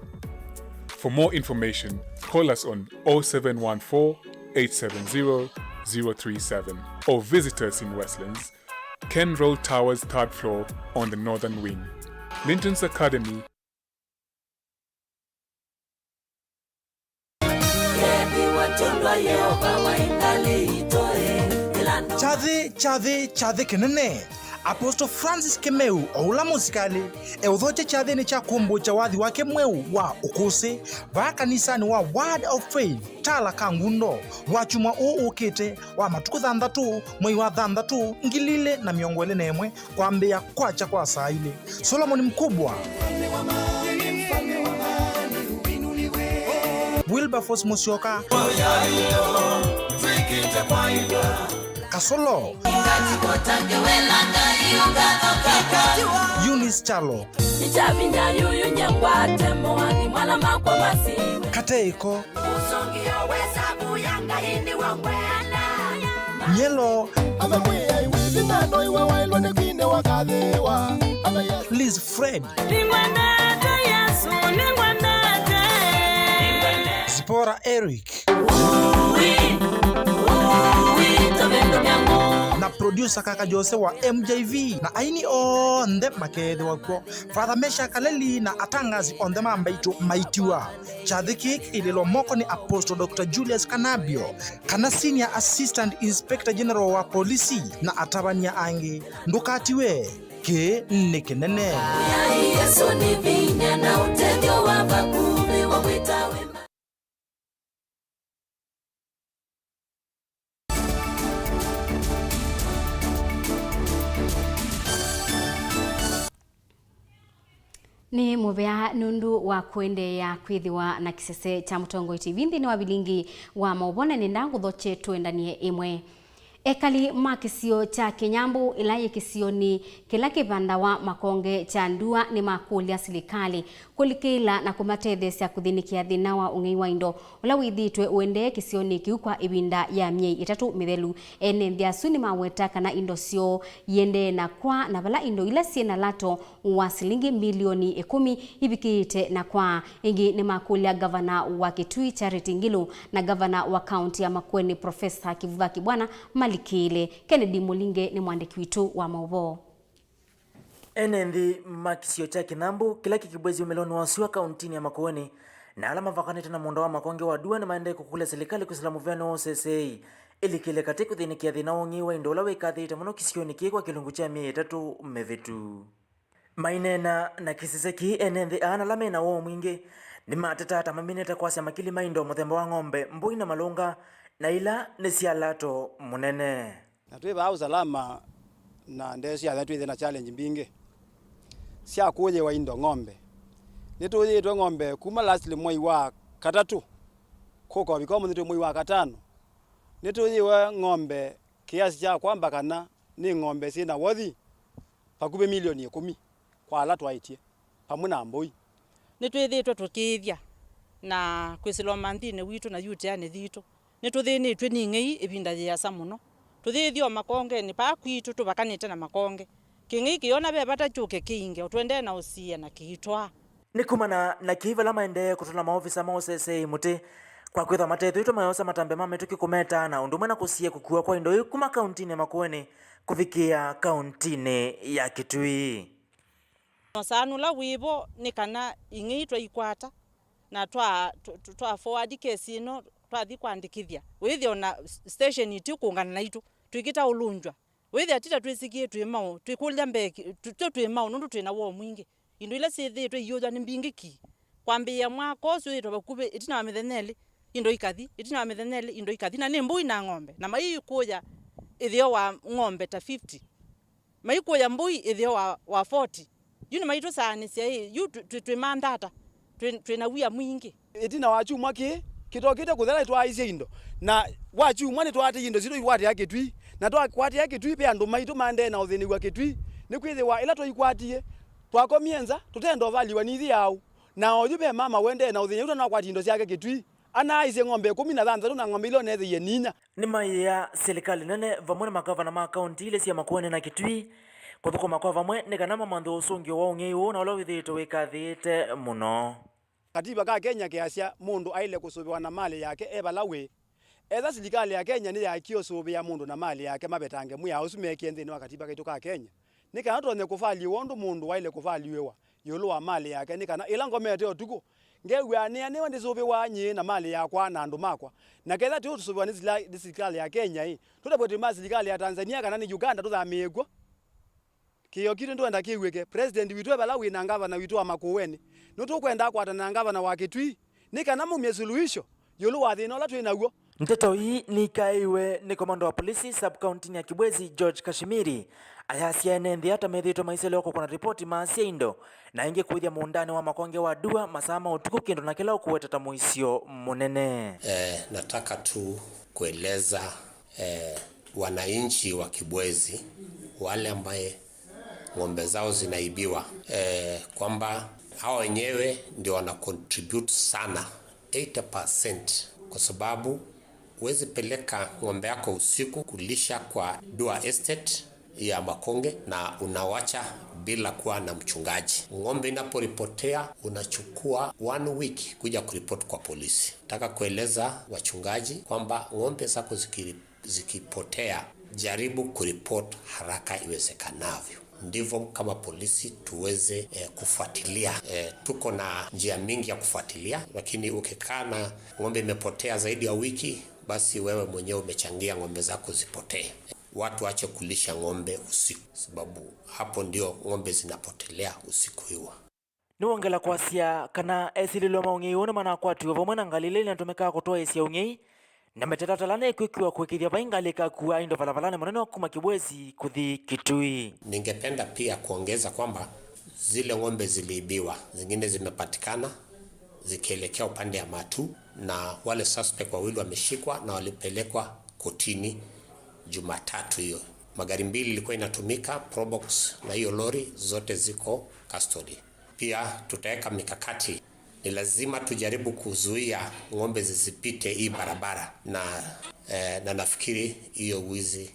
For more information, call us on oh seven one four, eight seven zero, zero three seven or visit us in Westlands, Ken Roll Towers, third floor, on the northern wing. Linton's Academy. Kyathĩ, kyathĩ, kyathĩ kĩnene. Apostle Francis Kĩmeu, o ũla mũsikalĩ, eũthokya kyathĩnĩ kya kũmbũkya wathi wake mweũ wa ũkũsĩ vaa kanisanĩ wa Word of Faith, Tala ka Ngundo, wakyumwa ũũ ũkĩte, wa matukũ thanthatũ, mwei wa thanthatũ, ngili ilĩ na mĩongo ĩlĩ na ĩmwe, kwambĩĩa kwakya kwa saa ilĩ. Solomon Mkubwa. Wilberforce Musyoka. Kasolo. Eunice Kyalo. Nĩkya vinya yuyu nyengwate moathi mwana makwa masiwe. Kateiko. Ũsũngĩo wĩ savu ya Ngai nĩwe mwene. Nyelo. Ame mwĩai wĩ vinya no iwe waĩlwe nĩ kwinĩwa kathĩĩwa. Ame Yesu. Liz Fred. Nĩngwendete Yesu, nĩngwendete. Zipporah Eric. Ũĩ, ũĩ, tũvĩndũke ngũ. Na producer Kaka Jose wa M J V. Na aini onthe makeethĩwa kw'o. Father Meshack Kaleli na atangasi onthe ma mbaitũ maitiwa. Kyathĩ kĩĩ kĩilĩlwa moko nĩ Apostle Doctor Julius Kanabio, kana Senior Assistant Inspector General wa Polisi, na atavany'a angĩ. Ndũkatiwe, kĩĩ nĩ kĩnene. Yai Yesu nĩ vinya na ũtethyo wa vakuvĩ wa kwĩta wema. Nĩ mũvea nũndũ wa kũendeea kwĩthĩwa na kĩsese kya Mũtongoi T V nthĩnĩ wa vilingi wa maũvoo, na nĩnenda ngũthokye tũendanie ĩmwe. Ekali ma kĩsio kya Kĩnyambũ, ĩla yĩ kĩsionĩ kĩla kĩvandawa makonge kya Ndua, nĩmakũlya silikalĩ kũlikĩla na kũmatetheesya kũthĩnĩkĩa thĩna wa ũng'ei wa indo ũla wĩthĩĩtwe ũendee kĩsionĩ kĩu kwa ĩvinda ya myei ĩtatũ mĩthelu. Ene nthĩ asu nĩmaweta kana indo syoo iendee na kwaa, na vala indo ila syĩ na lato wa silingi milioni ĩkũmi ivikĩĩte na kwaa. Ĩngĩ nĩmakũlya ngavana wa Kitui Charity Ngilu na ngavana wa kaunti ya Makueni Profesa Kivutha Kibwana malikĩle. Kennedy Mũlinge nĩ mwandĩki witũ wa maũvoo. Ene nthĩ ma kĩsio kya Kĩnyambũ, kĩla kĩ Kibwezi ũmĩlonĩ wa sua kauntinĩ ya Makueni, na ala mavakanĩte na mũũnda wa makonge wa Ndua nĩmaendee kũkũlya silikalĩ kwĩsĩla mũvĩanĩ wa ũseseei ĩlikĩle katĩ kũthĩnĩkĩa thĩna wa ũng'ei wa indo ũla wĩkathĩĩte mũno kĩsionĩ kĩĩ kwa kĩlungu kya myei ĩtatũ mĩvĩtu. Maineena na kĩsese kĩĩ, ene nthĩ aa na ala me na woo mwingĩ nĩmatetaa ta maminĩte kwasya makili ma indo mũthemba wa ng'ombe, mbũi na malũnga, na ila nĩ sya lato mũnene. Na twĩ vaa Usalama na Ndee sya Athene twĩthĩe na challenge mbingĩ sya kũyĩwa indo ng'ombe. Nĩtũyĩĩtwe ng'ombe kuma last mwei wa katatũ kũka ũvika ũmũnthĩ twĩ mwei wa katano. Nĩtũyĩwe ng'ombe kĩasi kya kwamba kana nĩ ng'ombe syĩ na worth vakuvĩ milioni ĩkũmi kwa ala twaĩtye, vamwe na mbũi. Nĩtwĩthĩĩtwe tũkĩĩthya na kwĩsĩla ũmanthinĩ witũ na yuteanĩ yitũ. Nĩtũthĩnĩtw'e nĩ ing'ei ĩvinda yĩasa mũno. Tũyĩthya o makongenĩ paa kwitũ tũvakanĩte na makonge. Kĩng'ei kĩyona ve vata kyũke kĩinge, o tũendee na ũsiĩa na kĩitwaa. Nĩ kumana na kĩĩ vala maendee kũtũla maovisa ma ũseseei mũtĩ kwa kwĩthwa matethĩĩtwe mayosa matambya ma mĩtũkĩ kũmetaa na ũndũ ũmwe na kũsiĩĩa kũkuwa kwa indo ii kuma kauntinĩ ya Makueni kũvikĩĩa kauntinĩ ya Kitui. Ũsaanĩ ũla wĩ vo nĩ kana ing'ei twaikwata na twa, twa, twa forward case ĩno, twathi kwandĩkĩthya, wĩthĩa ona s-, station itiũkũngana naitũ, twĩkĩta ũlũngywa. Wĩthĩa tita twĩsĩkĩe twĩ maũ, twĩkũlya mbee ki-, tũ-, tyo twĩ maũ nũndũ twĩ na woo mwingĩ. Indo ila syĩthĩĩtwe iyũthwa nĩ mbingĩ ki. Kwambĩĩa mwaka ũsu wĩtwe vakuvĩ, ĩtina wa mĩthenya ĩlĩ, indo ikathi, ĩtina wa mĩthenya ĩlĩ, indo ikathi, na nĩ mbũi na ng'ombe, na maikũya ĩtheo wa ng'ombe ta fifty. Maikũya mbũi ĩtheo wa, wa forty. Yu nĩmaitũsaanĩsya ĩ, yu twĩ, twĩ, twĩ mandata, twĩ, twĩ na wia mwingĩ. Ĩtina wa kyumwa kĩĩ kĩtokĩte kũthela nĩtwaaisye indo, na wa kyumwa nĩtwaatĩie indo sitũ ikwatĩa Kĩtui, na twakwatĩa Kĩtui ve andũ maitũ maendee na ũthĩnĩw'a Kĩtui, nĩkwĩthĩwa ĩla twaikwatie twakomie nza tũtenda ũvaliwa nĩ ithyĩ aũ, na oyu ve mama wendee na ũthĩny'a yu twanakwatie indo syake Kĩtui. Anaaisye ng'ombe ĩkũmi na thanthatũ na ng'ombe ila ũneethĩie ninya. Nĩmaĩĩa silikalĩ nene vamwe na makavana ma kaunti ilĩ sya Makueni na Kitui kũthũkũma kwa vamwe nĩ kana mamanthũe ũsũngĩo wa ũng'ei ũũ na ũla wĩthĩĩtwe wĩkathĩĩte mũno. Katiba ka Kenya keasya mũndũ aĩle kũsũvĩwa na malĩ yake e vala wĩ. Etha silikalĩ ya Kenya nĩyaekie ũsũvĩa mũndũ na malĩ yake mavetange mwĩao ũsu meekie nthĩnĩ wa katiba kaitũ ka Kenya, nĩ kana tũtonye kũvaliw'a ũndũ mũndũ waĩle kũvaliw'ĩwa ĩũlũ wa malĩ yake, nĩ kana ĩla ngomete ũtukũ, ngew'aa nĩanĩwe ndĩsũvĩwa nyie na malĩ yakwa na andũ makwa. Na ketha tũũsũvĩwa nĩ sila-, nĩ silikalĩ ya Kenya-ĩ, tũtavw'e twĩ ma silikalĩ ya Tanzania kana nĩ Uganda tũthamĩĩe kw'o. Kĩĩo kitũ nĩtwenda kĩw'ĩke. President witũ e vala wĩ na ngavana witũ wa Makueni. Nĩtũkwenda akwatane na ngavana wa Kitui nĩ kana maumye suluhisho ĩũlũ wa thĩna ũla twĩ naw'o. Ndeto ii nikaĩiwe nĩ komanda wa polisi sub-kauntinĩ ya Kibwezi, George Kashimiri, ayasya ene nthĩ ata methĩĩtwe maiselewa kũkũna ripoti maasya indo na ĩngĩ kũĩthya mũũndanĩ wa makonge wa Ndua masaa ma ũtukũ, kĩndũ na kĩla ũkũweta ta mũisyo mũnene. Eh, nataka tu kueleza eh, wananchi wa Kibwezi, wale ambaye ng'ombe zao zinaibiwa, eh, kwamba hao wenyewe ndio wana contribute sana, eighty percent, kwa sababu huwezi peleka ng'ombe yako usiku kulisha kwa Ndua Estate ya makonge na unawacha bila kuwa na mchungaji. Ng'ombe inaporipotea, unachukua one week kuja kuripoti kwa polisi. Nataka kueleza wachungaji kwamba ng'ombe zako zikiri-, zikipotea, jaribu kuripoti haraka iwezekanavyo. Ndivyo kama polisi tuweze, eh, kufuatilia. Eh, tuko na njia mingi ya kufuatilia, lakini ukikaa na ng'ombe imepotea zaidi ya wiki, basi wewe mwenyewe umechangia ng'ombe zako zipotee. Watu wache kulisha ng'ombe usiku, sababu hapo ndio ng'ombe zinapotelea usiku huo. Nĩwongela kwasya kana esilĩlwa ma ũng'ei ũũ nĩmanakwatiwe vamwe na ngalĩ ila inatũmĩkaa kũtwaĩĩsya ũng'ei na mĩtalatala nĩkwĩkiwa kũĩkĩĩthya vai ngalĩ ĩkakuaa indo valavalanĩ mũnene wa kuma Kibwezi kũthi Kitui. Ningependa pia kuongeza kwamba zile ng'ombe ziliibiwa, zingine zimepatikana zikielekea upande ya Matu, na wale suspect wawili wameshikwa na walipelekwa kotini Jumatatu hiyo. Magari mbili ilikuwa inatumika, Probox na hiyo lori, zote ziko custody. Pia tutaweka mikakati. Ni lazima tujaribu kuzuia ng'ombe zisipite hii barabara na, eh, na nafikiri hiyo wizi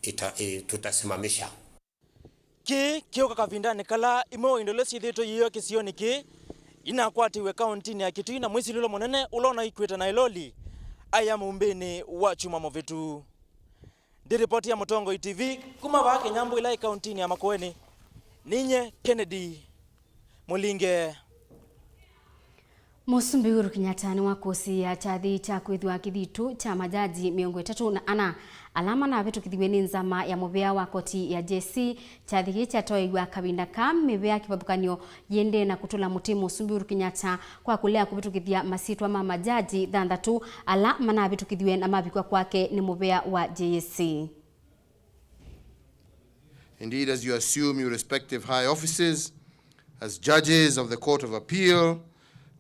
ita, eh, tutasimamisha. Kĩĩ kĩũka kavindanĩ kala imwe wa indo ila syĩthĩĩtwe iiwa kĩsionĩ kĩĩ inakwatiwe kaũntinĩ ya Kitui, na mwĩsilĩlo mũnene ũla ũnaikwĩte na ĩloli aĩa mũumbĩnĩ wa kyumwa mũvĩtu. Ndi ripoti ya Mũtongoi T V kuma vaa Kĩnyambũ ĩla ĩ kaũntinĩ ya Makueni, ninyie Kennedy Mũlinge. Mũsumbĩ Uhuru Kenyatta nĩwakũsĩĩa kyathĩ kya kwĩthĩwa kĩthitũ kya majaji mĩongo ĩtatũ na ana ala manavĩtũkĩthiw'e nĩ nzama ya mũvĩa wa koti ya J S C. Kyathĩ kĩĩ kyatoeew'a kavinda kaa mĩvĩa kĩvathũkany'o yĩendee na kũtũla mũtĩ Mũsumbĩ Uhuru Kenyatta kwa kũlea kũvĩtũkĩthya masyĩtwa ma majaji thanthatũ ala manavĩtũkĩthiw'e na mavikwa kwake nĩ mũvĩa wa J S C. Indeed, as you assume your respective high offices as judges of the Court of Appeal,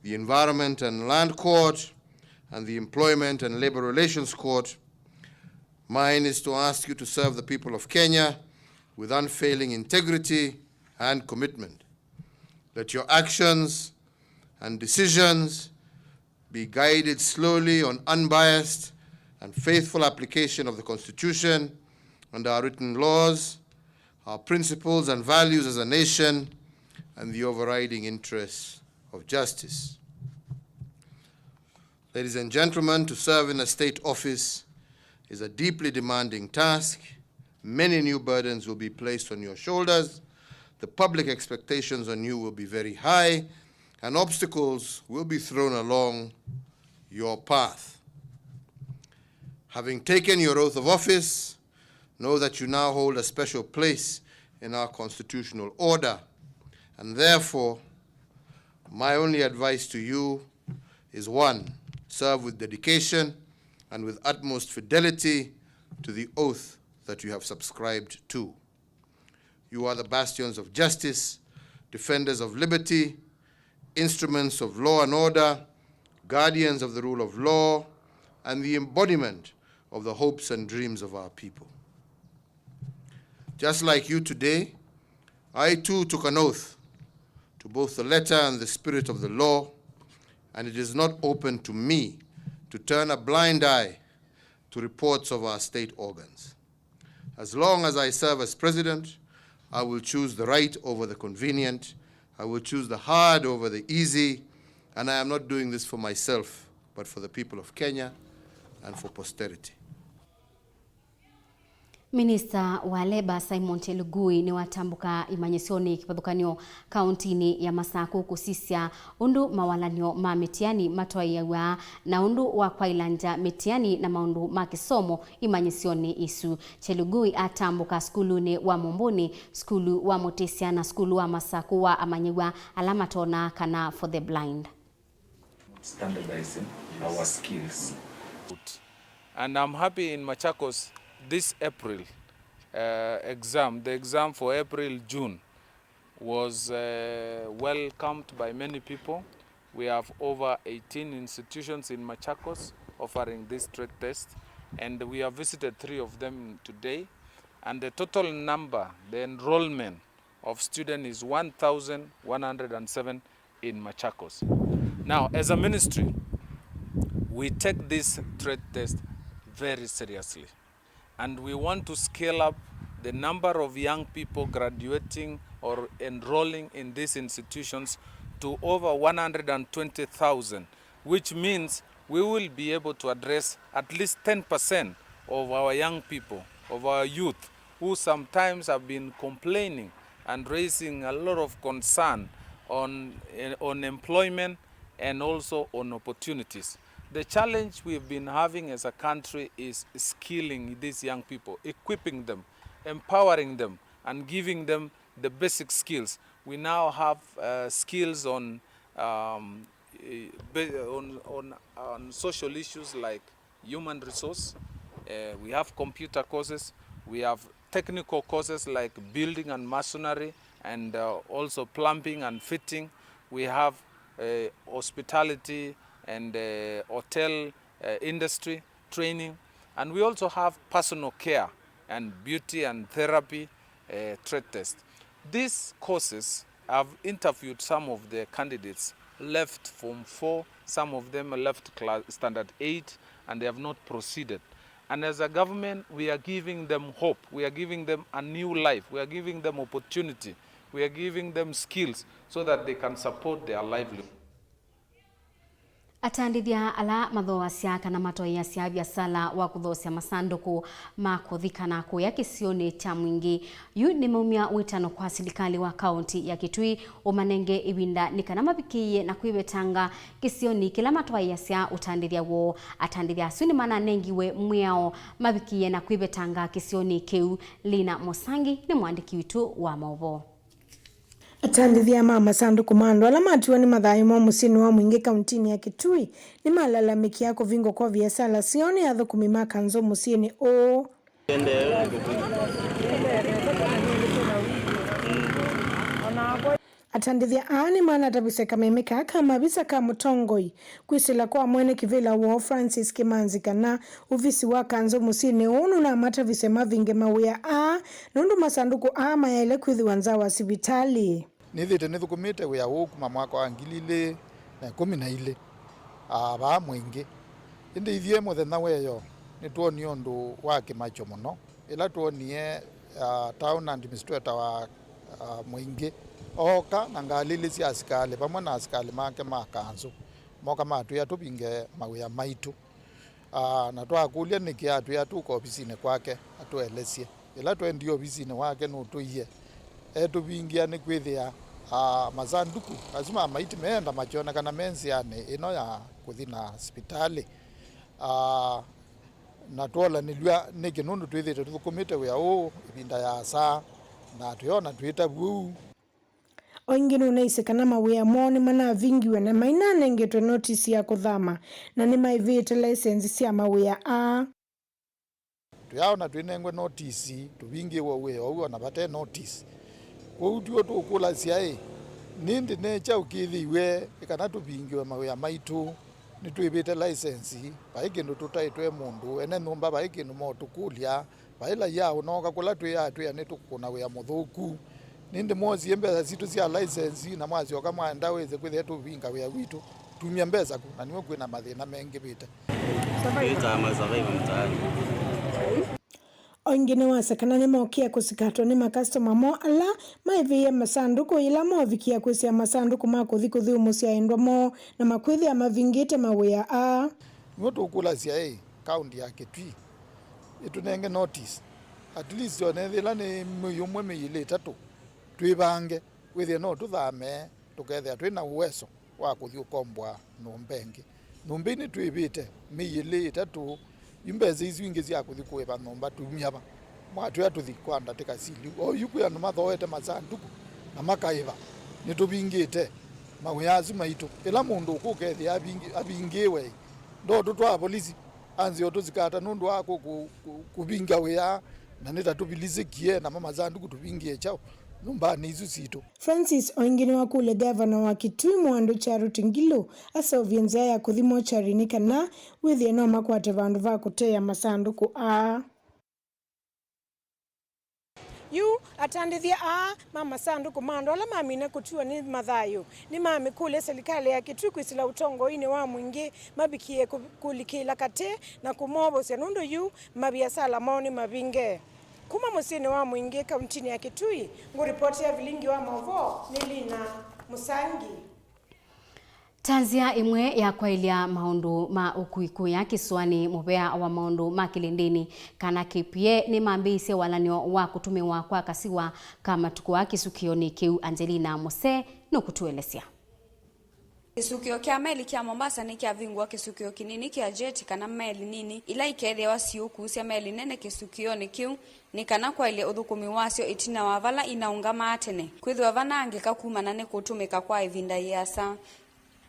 the Environment and Land Court, and the Employment and Labor Relations Court, mine is to ask you to serve the people of Kenya with unfailing integrity and commitment. Let your actions and decisions be guided solely on unbiased and faithful application of the Constitution and our written laws, our principles and values as a nation, and the overriding interests of justice. Ladies and gentlemen, to serve in a state office is a deeply demanding task. Many new burdens will be placed on your shoulders. The public expectations on you will be very high, and obstacles will be thrown along your path. Having taken your oath of office, know that you now hold a special place in our constitutional order, and therefore, my only advice to you is one, serve with dedication and with utmost fidelity to the oath that you have subscribed to. You are the bastions of justice, defenders of liberty, instruments of law and order, guardians of the rule of law, and the embodiment of the hopes and dreams of our people. Just like you today, I too took an oath to both the letter and the spirit of the law, and it is not open to me to turn a blind eye to reports of our state organs. As long as I serve as president, I will choose the right over the convenient. I will choose the hard over the easy. And I am not doing this for myself, but for the people of Kenya and for posterity. Minista wa Labour Simon Chelugui nĩwatambũka imanyĩsyonĩ kĩvathũkany'o kaũntinĩ ya Masakũ kũsisya ũndũ mawalany'o ma mĩtiani matwaĩaw'a na ũndũ wa kwaĩlangya mĩtiani na maũndũ ma kĩsomo imanyĩsyonĩ isu. Chelugui atambũka sukulunĩ wa Mũmbũnĩ, sukulu wa Mũtĩsya na sukulu wa Masakũ wa amanyĩw'a ala matonaa kana for the blind. Standardizing our skills. And I'm happy in Machakos this April, uh, exam, the exam for April, June was, uh, welcomed by many people. We have over eighteen institutions in Machakos offering this trade test, and we have visited three of them today. And the total number, the enrollment of student is one thousand one hundred and seven in Machakos. Now, as a ministry, we take this trade test very seriously, and we want to scale up the number of young people graduating or enrolling in these institutions to over one hundred and twenty thousand, which means we will be able to address at least ten percent of our young people, of our youth, who sometimes have been complaining and raising a lot of concern on, eh, on employment and also on opportunities. The challenge we've been having as a country is skilling these young people, equipping them, empowering them, and giving them the basic skills. We now have, uh, skills on, um, eh, ba-, on, on, on social issues like human resource. Uh, we have computer courses. We have technical courses like building and masonry, and, uh, also plumbing and fitting. We have, uh, hospitality and, uh, hotel, uh, industry training. And we also have personal care and beauty and therapy, uh, trade test. These courses, I've interviewed some of the candidates, left form four, some of them left class, standard eight, and they have not proceeded. And as a government, we are giving them hope. We are giving them a new life. We are giving them opportunity. We are giving them skills so that they can support their livelihood. Atandĩthya ala mathooasya kana matwaĩĩasya viasala wa kũthoosya masandũkũ ma kũthi kana kũya kĩsionĩ kya Mwingĩ yu nĩmaumya wĩtano kwa silikalĩ wa kaũnti ya Kitui ũmanenge ĩvinda nĩ kana mavikĩĩe na kwĩvetanga kĩsionĩ kĩla matwaĩĩasya ũtandĩthya woo. Atandĩthya asu nĩmananengiwe mwĩao mavikĩĩe na kwĩvetanga kĩsionĩ kĩu. Lina Mũsangi nĩ mũandĩki witũ wa maũvoo. Atandĩthya ma masandũkũ ma andũ ala matiwa nĩ mathayũ moo mũsyĩnĩ wa Mwingĩ kauntinĩ ya Kitui nĩmalalamĩkĩa kũvingwa kwa viasala syoo nĩ athũkũmi ma kanzũ mũsyĩnĩ ũũ. Atandĩthya aa nĩmanatavisye kameme kaa ka mavisa ka mũtongoi kwĩsĩla kwa mwene kĩvĩla woo Francis Kĩmanzi kana ovisi wa kanzũ mũsyĩnĩ ũũ nũnamatavisye mavinge mawĩa aa nũndũ masandũkũ aa mayaĩle kwĩthĩwa nza wa sivitalĩ. Nĩthĩte nĩthũkũmĩte wĩa ũũ kuma mwaka wa ngili ilĩ na ĩkũmi na ilĩ, aa, vaa Mwingĩ. Ĩndĩ ithyĩ mũthenya weyo nĩtwonie ũndũ wa kĩmakyo mũno. Ĩla twonie, ah, town administrator wa, ah, Mwingĩ ooka na ngalĩ ilĩ sya asikalĩ vamwe na asikalĩ make ma kanzũ, moka matwĩa tũvinge mawĩa maitũ. Ah, na twakũlya nĩkĩ, atwĩa tũka ovisinĩ kwake atũelesye. Ĩla twendie ovisinĩ wake nũtũie etũvingĩa nĩkwĩthĩa, ah, masandũkũ asu ma maiti meenda makyonekana me nzĩanĩ ĩno ya kũthi na sipitalĩ. Ah, na twolanĩlw'a nĩkĩ nũndũ twĩthĩĩtwe tũthũkũmĩte wĩa ũũ ĩvinda yaasa, na twĩona twĩtavw'a ũu. O ĩngĩ nũnaisye kana mawĩa moo nĩmanavingiwe na mainanengetwe notisi ya kũthama, na nĩmaĩvĩte laisenzi sya mawĩa aa. Twĩaona twĩnengwe notisi, tũvingĩĩwe wĩa ũu o na vate notisi. Kwoou tw'o tũkũlasya-ĩ, nĩndĩ ne kyaũ kĩthĩiwe kana tũvingĩwe mawĩa maitũ? Nĩtwĩvĩte laisenzi, vai kĩndũ tũtaĩtwe mũndũ. Ene nyũmba vai kĩndũ motũkũlya, vai laia ũnooka kũla twĩ atwĩa nĩtũkũna wĩa mũthũku. Nĩndĩ mwosie mbesa sitũ sya laisenzi na mwasyoka mwaenda wĩse kwĩthĩa tũvinga wĩa witũ. Tumya mbesa kũ? Na nĩw'o kwĩna mathĩna mengĩvĩte. Nĩtaa masurvive mtaani. O ĩngĩ nĩwasya kana nĩmokĩe kũsikatwa nĩ makastoma moo ala maĩvĩie masandũkũ yĩla movikie kwĩsĩa masandũkũ ma kũthi kũthyũmũsya endwa moo na makwĩthĩa mavingĩte mawĩa aa. Nĩw'o tũkũlasya-ĩ, kaũnti ya Kitui ĩtũnenge notice, at least o na ethĩwa nĩ mwei ũmwe, mĩĩ ĩlĩ ĩtatũ, twĩvange wĩthĩe no tũthame tũkethĩa twĩ na ũweso wa kũthi ũkomboa nyũmba ĩngĩ. Nyũmba ii nĩtwĩvĩte mĩĩ ĩlĩ ĩtatũ, yu mbesa isu ingĩ sya kũthi kũĩva nyũmba tumya va? Mwatwĩa tũthi kwa ndatĩka sili. Oyu kwĩ andũ mathooete masandũkũ na makaĩva. Nĩtũvingĩte mawĩa asu maitũ. Ĩla mũndũ ũkũkethĩa avingi-, avingĩĩwe, ndotũtwaa volisi, anzĩe ũtũsikata nũndũ wa kũ-, kũ-, kũ-, kũvinga wĩa, na nĩtatũvilisĩkie namo masandũkũ tũvingĩe kyaũ nyũmbanĩ isu sitũ. Francis o ĩngĩ nĩwakũlya ngavana wa Kitui Mwandũ Charity Ngilu aseũvye nzĩa ya kũthi mochari nĩ kana wĩthĩe no makwate vandũ va kũteea masandũkũ aa. Yu atandĩthya aa ma masandũkũ ma andũ ala mamina kũtiwa nĩ mathayũ nĩmamĩkũlya silikalĩ ya Kitui kwĩsĩla ũtongoinĩ wa Mwingĩ mavikie kũ-, kũlikĩla katĩ na kũmovosya nũndũ yu maviasala moo nĩ mavinge. Kuma mũsyĩnĩ wa Mwingĩ, kauntinĩ ya Kitui, ngũripotĩa vilingi wa maũvoo nĩ Lina Mũsangi. Ta nzĩa ĩmwe ya kwaĩlya maũndũ ma ũkui kũya kĩsũanĩ, mũvea wa maũndũ ma kĩlĩndĩnĩ kana K P A nĩmambĩĩisye walany'o wa kũtũmĩwa kwa kasiwa ka matukũ aa kĩsukĩonĩ kĩu. Angelina Mose nũkũtũelesya. Kĩsukĩo kya meli kya Mombasa nĩkyavingũa kĩsukĩo kĩnini kya jeti kana meli nini ila ikethĩawa siũkuusya meli nene kĩsukĩonĩ kĩu nĩ kana kwaĩlya ũthũkũmi wasyo ĩtina wa vala inaũngamaa tene kwĩthĩwa vanaangĩka kumana nĩ kũtũmĩka kwa ĩvinda yĩasa.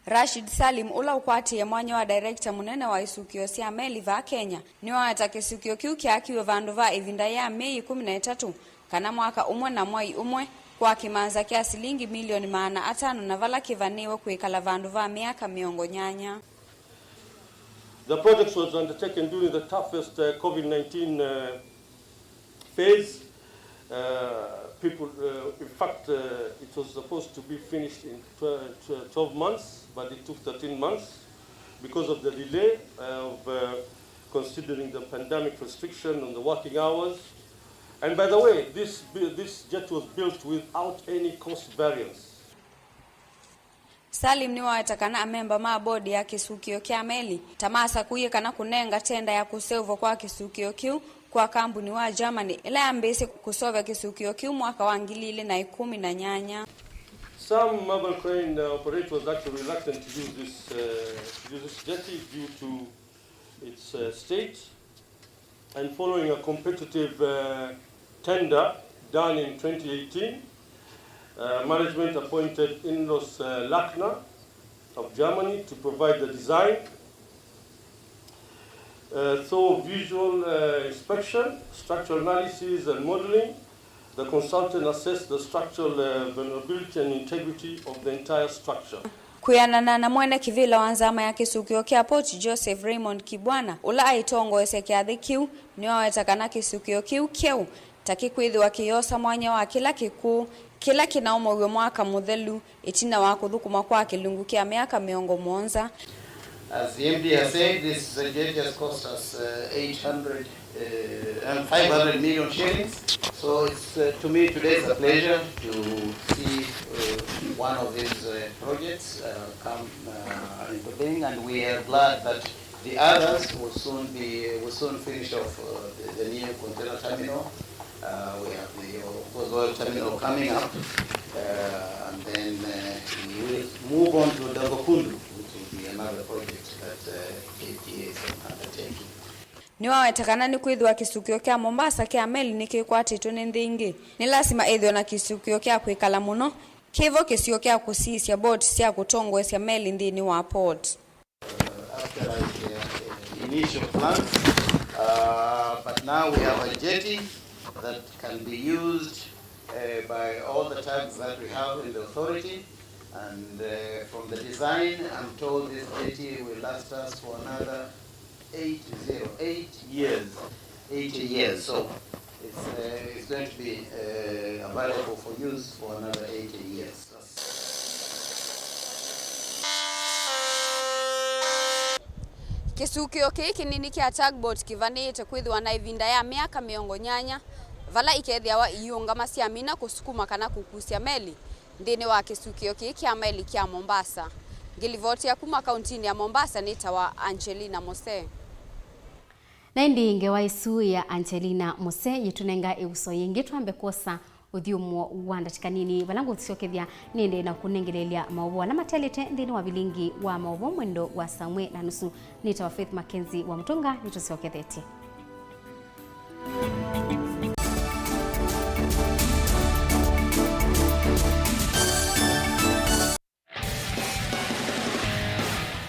Rashid Salim, ũla ũkwatĩĩe mwanya wa director mũnene wa isukĩo sya meli vaa Kenya, nĩwawetaa kĩsukĩo kĩu kyaakiwe vandũ va ĩvinda ya myei ĩkũmi na ĩtatũ, kana mwaka ũmwe na mwai ũmwe, kwa kĩmanza kya silingi milioni maana atano, na vala kĩvanĩĩwe kwĩkala vandũ va myaka mĩongo nyanya. The project was undertaken during the toughest, uh, COVID nineteen, uh, phase. Uh, people, uh, in fact, uh, it was supposed to be finished in tw-, tw-, twelve months, but it took thirteen months because of the delay of, uh, considering the pandemic restriction on the working hours. And by the way, this bu-, this jet was built without any cost variance. Salim nĩwaweta kana amemba ma bodi ya kĩsukĩo kya meli ta masakũie kana kũnenga tenda ya kũseũvwa kwa kĩsukĩo kĩu kwa kambuni wa Germany ĩla yambĩĩsye kũseũvya kĩsukĩo kĩu mwaka wa ngili ilĩ na ĩkũmi na nyanya. Some Marble Crane, uh, operators actually reluctant to use this, uh, to use this jetty due to its, uh, state. And following a competitive, uh, tender done in twenty eighteen, uh, management appointed Inlos, uh, Lackner of Germany to provide the design. Uh, through visual, uh, inspection, structural analysis, and modeling, the consultant assessed the structural, uh, vulnerability and integrity of the entire structure. Kwĩanana na mwene kĩvĩla wa nzama ya kĩsukĩo kya Port Joseph, Raymond Kibwana, ũla aitongoesya kyathĩ kĩu, nĩwaweta kana kĩsukĩo kĩu kyeũ ta kĩkwĩthĩwa kĩyosa mwanya wa kĩla kĩkũũ kĩla kĩnaũmaw'e mwaka mũthelu ĩtina wa kũthũkũma kwa kĩlungu kya myaka mĩongo mũonza. As the M D has said, this, uh, jet has cost us, uh, eight hundred, uh, and five hundred million shillings. So it's, uh, to me today it's a pleasure to see, uh, one of these, uh, projects, uh, come, uh, into being, and we are glad that the others will soon be, will soon finish off, uh, the, the new container terminal. Uh, we have the, of course, oil terminal coming up, uh, and then, uh, we will move on to Dangokundu, which will be another project that, uh, K P A is undertaking. Nĩwaweta kana nĩkwĩthĩwa kĩsukĩo kya Mombasa kya meli nĩkĩkwatĩtwe nĩ nthĩ ingĩ, nĩ lasima ĩthĩwe na kĩsukĩo kya kwĩkala mũno kĩvo kĩsio kya kũsisya boti sya kũtongoesya meli nthĩnĩ wa port. Uh, after, like, uh, initial plans, uh, but now we have a jetty that can be used, uh, by all the tugs that we have in the authority, and, uh, from the design, I'm told this jetty will last us for another eight zero, eight years, eighty years. So it's, uh, it's going to be, uh, available for use for another eighty years. Kĩsukĩo kĩĩ kĩnini kya tugboat kĩvanĩĩte kwĩthĩwa na ĩvinda ya myaka mĩongo nyanya, vala ikethĩawa iiũngama syamina kũsukuma kana kũkusya meli nthĩnĩ wa kĩsukĩo kĩĩ kya meli kya Mombasa. Ngĩlivotia kuma kauntinĩ ya Mombasa nĩtawa Angelina Mose. Na ĩndĩ ngewa ĩsu ya Angelina Mose yĩtũnenga ĩuso yĩngĩ twambe kwosa ũthyũmũo wa ndatĩka nini, vala ngũsyokethya nĩendee na kũnengeleelya maũvoo ala matelĩte nthĩnĩ wa vilingi wa maũvoo mwendo wa saa ĩmwe na nusu. Nĩtawa Faith Mackenzie wa Mũtũnga, nĩtũsyokethetye.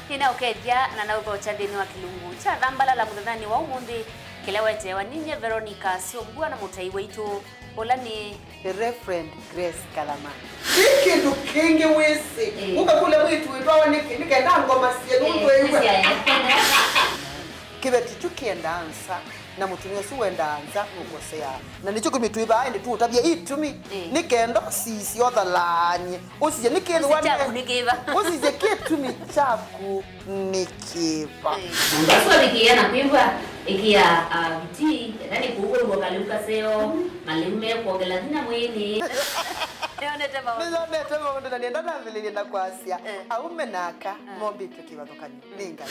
Nĩnaũkethya na naũthokya nthĩnĩ wa kĩlungu kya Thambalala mũthenyanĩ wa ũmũnthĩ, kĩla weteewa ninyie Veronica Syombua na mũtai waitũ, ũla nĩ The Reverend Grace Kalama. Ti kĩndũ kĩngĩ wĩsĩ. Ĩĩ. Ũkakũlya mwĩĩtu wĩtwawa nĩkĩ? Nĩ kenda ngoma sye nũndũ ĩw'a. Kĩveti kyu kĩendaa nza, na mũtumĩa ũsu wendaa nza nũkoseaa. Na nĩkyo kĩtumi twĩ vaa ĩndĩ tũũtavya itumi. Ĩĩ. Nĩ kenda ũsisye ũthalaany'e. Ũsisye nĩ kĩthĩwa nĩ kyaku nĩ kĩva? Ũsisye kĩtumi kyaku nĩ kĩva? Ĩĩ. Mũndũ ũsu avikĩĩa na kwĩw'a, ĩkĩa, ah, vitii, enda nĩ kũu ũw'o kalĩu kaseo, malĩu mekwongela vinya mwĩĩnĩ. Nĩyonete maũndũ. Nĩyonete maũndũ na nĩenda nambĩlĩlye na kwasya, eh, aume na aka, eh, mombĩtwe kĩvathũkany'o nĩ Ngai.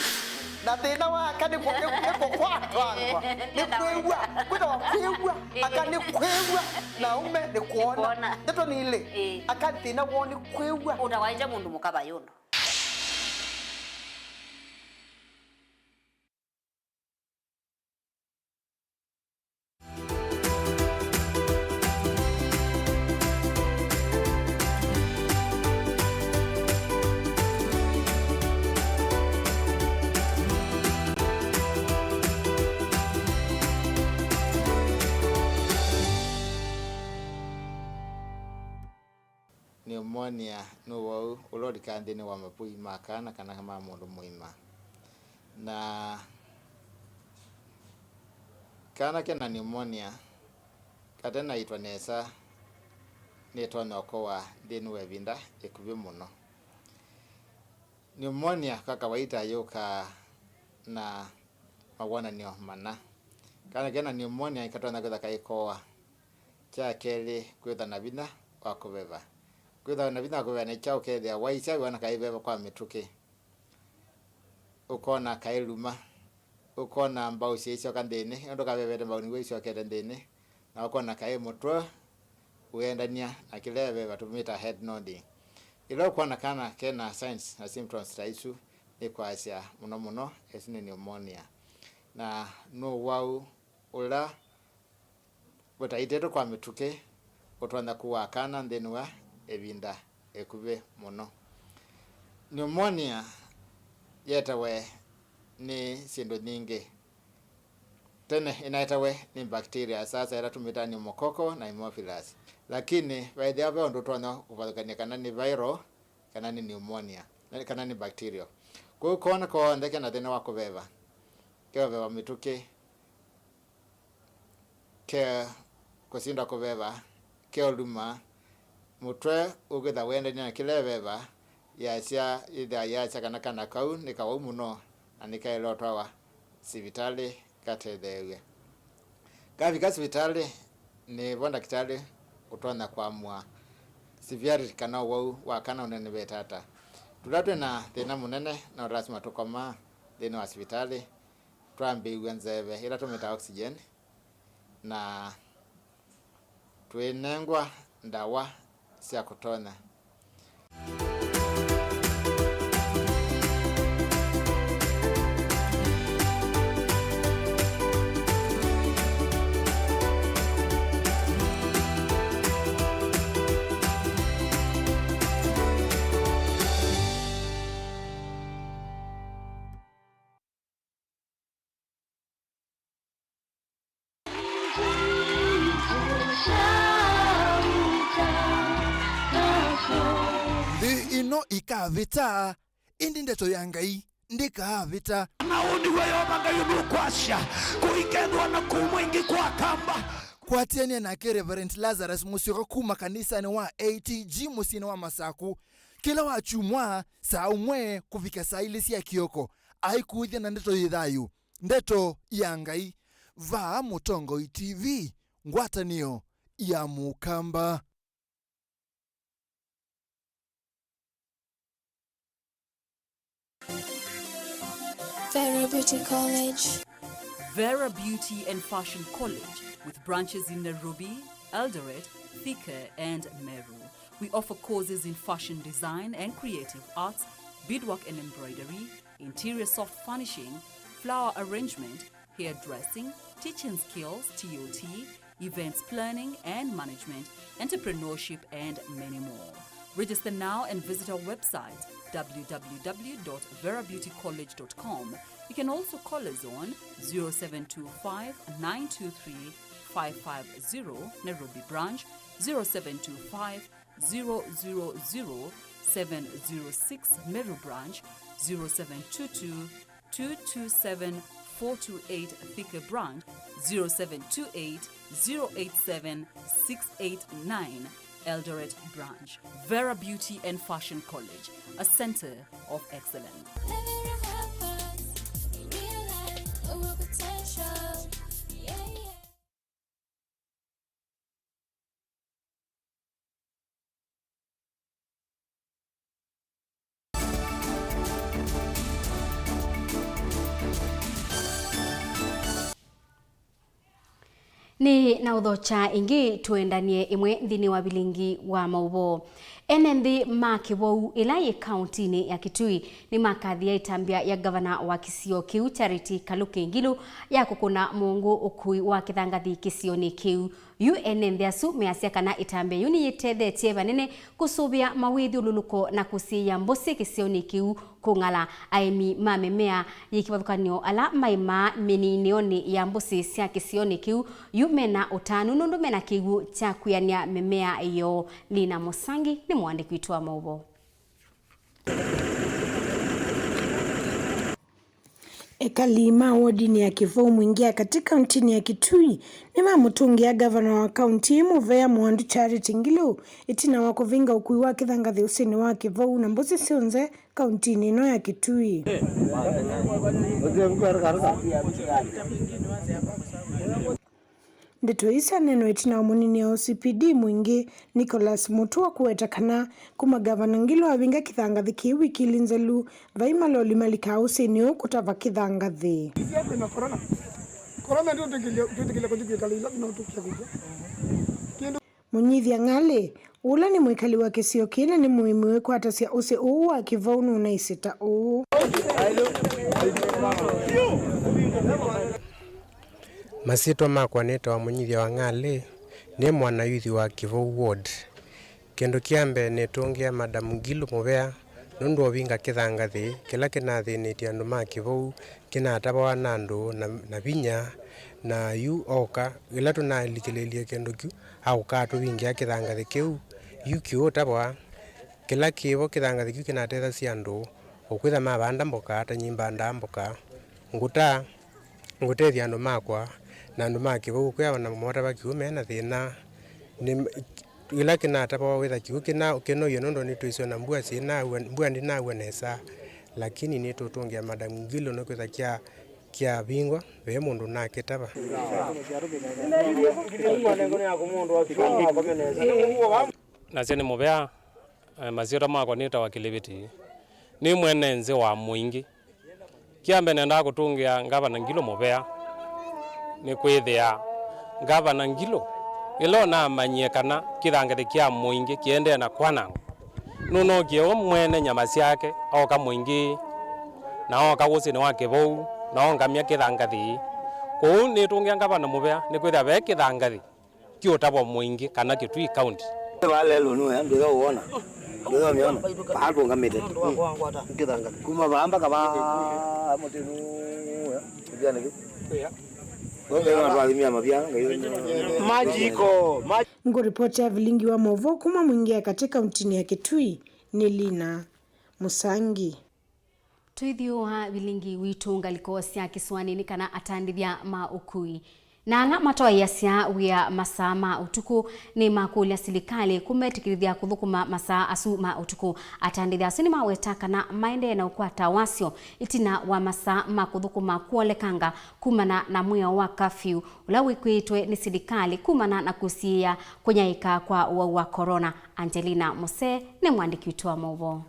Na thĩna wa aka nĩ kũ-, nĩ, nĩ kũkwatwangwa. Nĩ kwĩw'a. Kwĩtawa kwĩw'a. Aka nĩ kwĩw'a. Na aume nĩ kwona. Nĩ kwona. Ndeto nĩ ilĩ. Ĩĩ. Aka thĩna woo nĩ kwĩw'a. Ũtawaĩte mũndũ mũka vayũndũ. Pneumonia nĩ ũwau ũla ũlikaa nthĩnĩ wa mapui ma kana na kana ma mũndũ mũima. Na kana kena pneumonia katenaitwa nesa nĩtonya ũkowa nthĩnĩ wa ĩvinda ĩkuvĩ mũno. Pneumonia kwa kawaita yũkaa na mawonany'o mana. Kana kena pneumonia ĩkatonya kwĩtha kaikoa. Kya kelĩ, kwĩtha na vinya wa kũveva. Kwĩtha na vinya wa kũveva nĩ kyaũ? Ũkethĩa waisya wĩona kaĩ veva kwa mĩtũkĩ. Ũkona kaĩ luma. Ũkona mbau syaisyoka nthĩnĩ, ũndũ kavevete mbau nĩw'o isyokete nthĩnĩ, na ũkona kaĩ mũtwe ũendania na kĩla veva tũmĩtaa head nodding. Ĩla ũkwona kana kena signs na symptoms ta isu, nĩ kwasya mũno mũno ĩsu nĩ pneumonia. Na nũwau ũla ũtaitĩtwe kwa mĩtũkĩ ũtonya kũaa kana nthĩnĩ wa ĩvinda ĩkuvĩ mũno. Pneumonia yetawe nĩ syĩndũ nyingĩ. Tene ĩnaetawe nĩ bacteria, sasa ĩla tũmĩtaa pneumococcal na haemophilus. Lakini vaĩthĩawa ve ũndũ ũtonya kũvathũkany'a kana nĩ viral, kana nĩ pneumonia, na kana nĩ bacterial. Kwoou koona konthe kena thĩna wa kũveva, keũveva mĩtũkĩ, ke kũsindwa kũveva, keũluma, mũtwe ũkwĩtha wendanie na kĩla ĩveva, yasya, yĩthĩa yasya kana kana kau nĩ kawau mũno na nĩkaĩle ũtwawa sivitalĩ katetheew'e. Kavika sivitalĩ, nĩvo ndakĩtalĩ ũtonya kũamũa severity kana ũwau wa kana ũnene vete ata. Tũla twĩ na thĩna mũnene, no lasima tũkomaa nthĩnĩ wa sivitalĩ, twambĩĩw'a nzeve ĩla tũmĩtaa oxygen, na twĩnengwa ndawa sya kũtonya. Nthĩ ĩno ĩkavĩta, ĩndĩ ndeto ya Ngai ndĩkavĩta. Na ũũ nĩw'o Yeova Ngai ũnũkwasya, kũikethĩwa na kũumwa ĩngĩ kwa Akamba. Kwatĩanĩa nake Reverend Lazarus Mũsyoka kuma kanisanĩ wa A T G mũsyĩnĩ wa Masaku kĩla wa kyumwa saa ũmwe kũvika saa ilĩ sya kĩoko, aikũĩthya na ndeto yĩ thayũ. Ndeto ya Ngai, vaa Mũtongoi T V, ngwatanĩo ya Mũkamba. Vera Beauty College. Vera Beauty and Fashion College, with branches in Nairobi, Eldoret, Thika, and Meru. We offer courses in fashion design and creative arts, beadwork and embroidery, interior soft furnishing, flower arrangement, hairdressing, teaching skills, T O T, events planning and management, entrepreneurship, and many more. Register now and visit our website, w w w dot vera beauty college dot com. You can also call us on zero seven two five, nine two three, five five zero, Nairobi branch, zero seven two five, zero zero zero, seven zero six, Meru branch, zero seven two two, two two seven, four two eight, Thika branch, zero seven two eight, zero eight seven, six eight nine, Eldoret branch. Vera Beauty and Fashion College, a center of excellence. Nĩ na ũthokya ĩngĩ, tũendanie ĩmwe nthĩnĩ wa vilingi wa maũvoo. Ene nthĩ ma Kĩvou, ĩla yĩ kaũntinĩ ya Kitui, nĩmakathie ĩtambya ya ngavana wa kĩsio kĩu, Charity Kaluki Ngilu, ya kũkũna mũũngũ ũkui wa kĩthangathi kĩsionĩ kĩu. Yu ene nthĩ asu measya kana ĩtambya yĩu nĩyĩtethetye vanene kũsũvĩa mawĩthyũlũlũko na kũsiĩĩa mbũsĩ kĩsionĩ kĩu kũng'ala. Aĩmi ma mĩmea yĩ kĩvathũkany'o ala maĩmaa mĩniinĩonĩ ya mbũsĩ sya kĩsionĩ kĩu yu mena ũtanu nũndũ mena kĩw'ũ kya kwĩanĩa mĩmea yoo. Lina Mũsangi nĩ mũandĩki witũ wa maũvoo. Ekali ma wodinĩ ya Kĩvou Mwingĩ ya katĩ kauntinĩ ya Kitui nĩmamũtũngĩa ngavana wa kaunti ĩĩ mũvea Mwandu Charity Ngilu ĩtina wa kũvinga ũkui wa kĩthangathĩ ũsĩnĩ wa Kĩvou na mbũsĩ syonthe kauntinĩ ĩno ya Kitui. Ndeto ii syaneenwa ĩtina wa mũnini wa O C P D Mwingĩ, Nicholas Mutua, kũweta kana kuma Ngavana Ngilu avinga kĩthangathĩ kĩĩ wikili nzelu, vai maloli malikaa ũsĩnĩ ũũ kũtava kĩthangathĩ. Mũnyithia Ng'alĩ, ũla nĩ mwĩkali wa kĩsio kĩĩ na nĩ mũĩmi wĩkwatasya ũsĩ ũũ wa Kĩvou, nũnaisye ta ũũ. Masyĩtwa makwa nĩtawa Mũnyithia wa Ng'alĩ, nĩ mwana yuthi wa Kĩvou Ward. Kĩndũ kya mbee nĩtũngĩa Madam Ngilu mũvea nũndũ wa ũvinga kĩthangathĩ kĩla kĩnathĩnĩtye andũ ma Kĩvou, kĩnatavawa na andũ na, na vinya, na yu oka, ĩla tũnalikĩlĩlye kĩndũ kyu, aũka atũvingĩa kĩthangathĩ kĩu. Yu kĩũtavwa, kĩla kĩvo kĩthangathĩ kĩu kĩnatethasya andũ, o kwĩtha mavanda mboka, ta nyie mbandaa mboka, ngũta, ngũtethya andũ makwa, na andũ ma Kĩvou kwĩa ona motava kĩu mena thĩna. Nĩ, ĩla kĩnatavawa wĩtha kĩu kĩna, kĩnoie nũndũ nĩtwĩsĩ ona mbua syĩnaua, mbua ndĩnaua nesa, lakini nĩtũtũngĩa Madam Ngilu nĩkwĩtha kya, kyavingwa, ve mũndũ nakĩtava. Nasye nĩ mũvea, eh, masyĩtwa makwa nĩtawa Kĩlĩvĩti. Nĩ mwene nzĩ wa Mũingĩ. Kya mbee nendaa kũtũngĩa Ngavana Ngilu mũvea, nĩkwĩthĩa Ngavana Ngilu ĩla ũnamanyie kana kĩthangathĩ kya Mũingĩ kĩendee na kwanangwa, nũnookie we mwene nyama syake, ooka Mũingĩ, na ooka ũsĩnĩ wa Kĩvou, na ongamya kĩthangathĩ. Kwoou nĩtũngĩa Ngavana mũvea, nĩkwĩthĩa ve kĩthangathĩ kĩũtavwa Mũingĩ kana Kitui County. Vaa lelũ nũya, ndwĩtha ũwona, ndwĩtha ũmĩona, vaa tũngamĩte. Kuma vaa mpaka vaa mũtĩnĩ ũya, kĩvyanĩ kĩu. Ngai nĩwatwathimia mavia, Ngai nĩ- Majiko, ma- Ngũripoti ya vilingi wa maũvoo kuma Mwingĩ ya katĩ kauntinĩ ya Kitui nĩ Lina Mũsangi. Tũithyũũa vilingi witũ ngalĩko sya kĩsũanĩ nĩ kana atandĩthya ma ũkui na ala matoeasya wĩa masaa ma ũtukũ nĩmakũlya silikalĩ kũmetĩkĩlĩthya kũthũkũma masaa asu ma ũtukũ. Atandĩthya asu nĩmaweta kana maendee na ũkwata wasyo ĩtina wa masaa ma kũthũkũma kwolekanga kumana na mwĩao wa curfew ũla wĩkwĩĩtwe nĩ silikalĩ kumana na kũsiĩĩa kũnyaĩĩka kwa ũwau wa corona. Angelina Mose nĩ mwandĩki witũ wa maũvoo.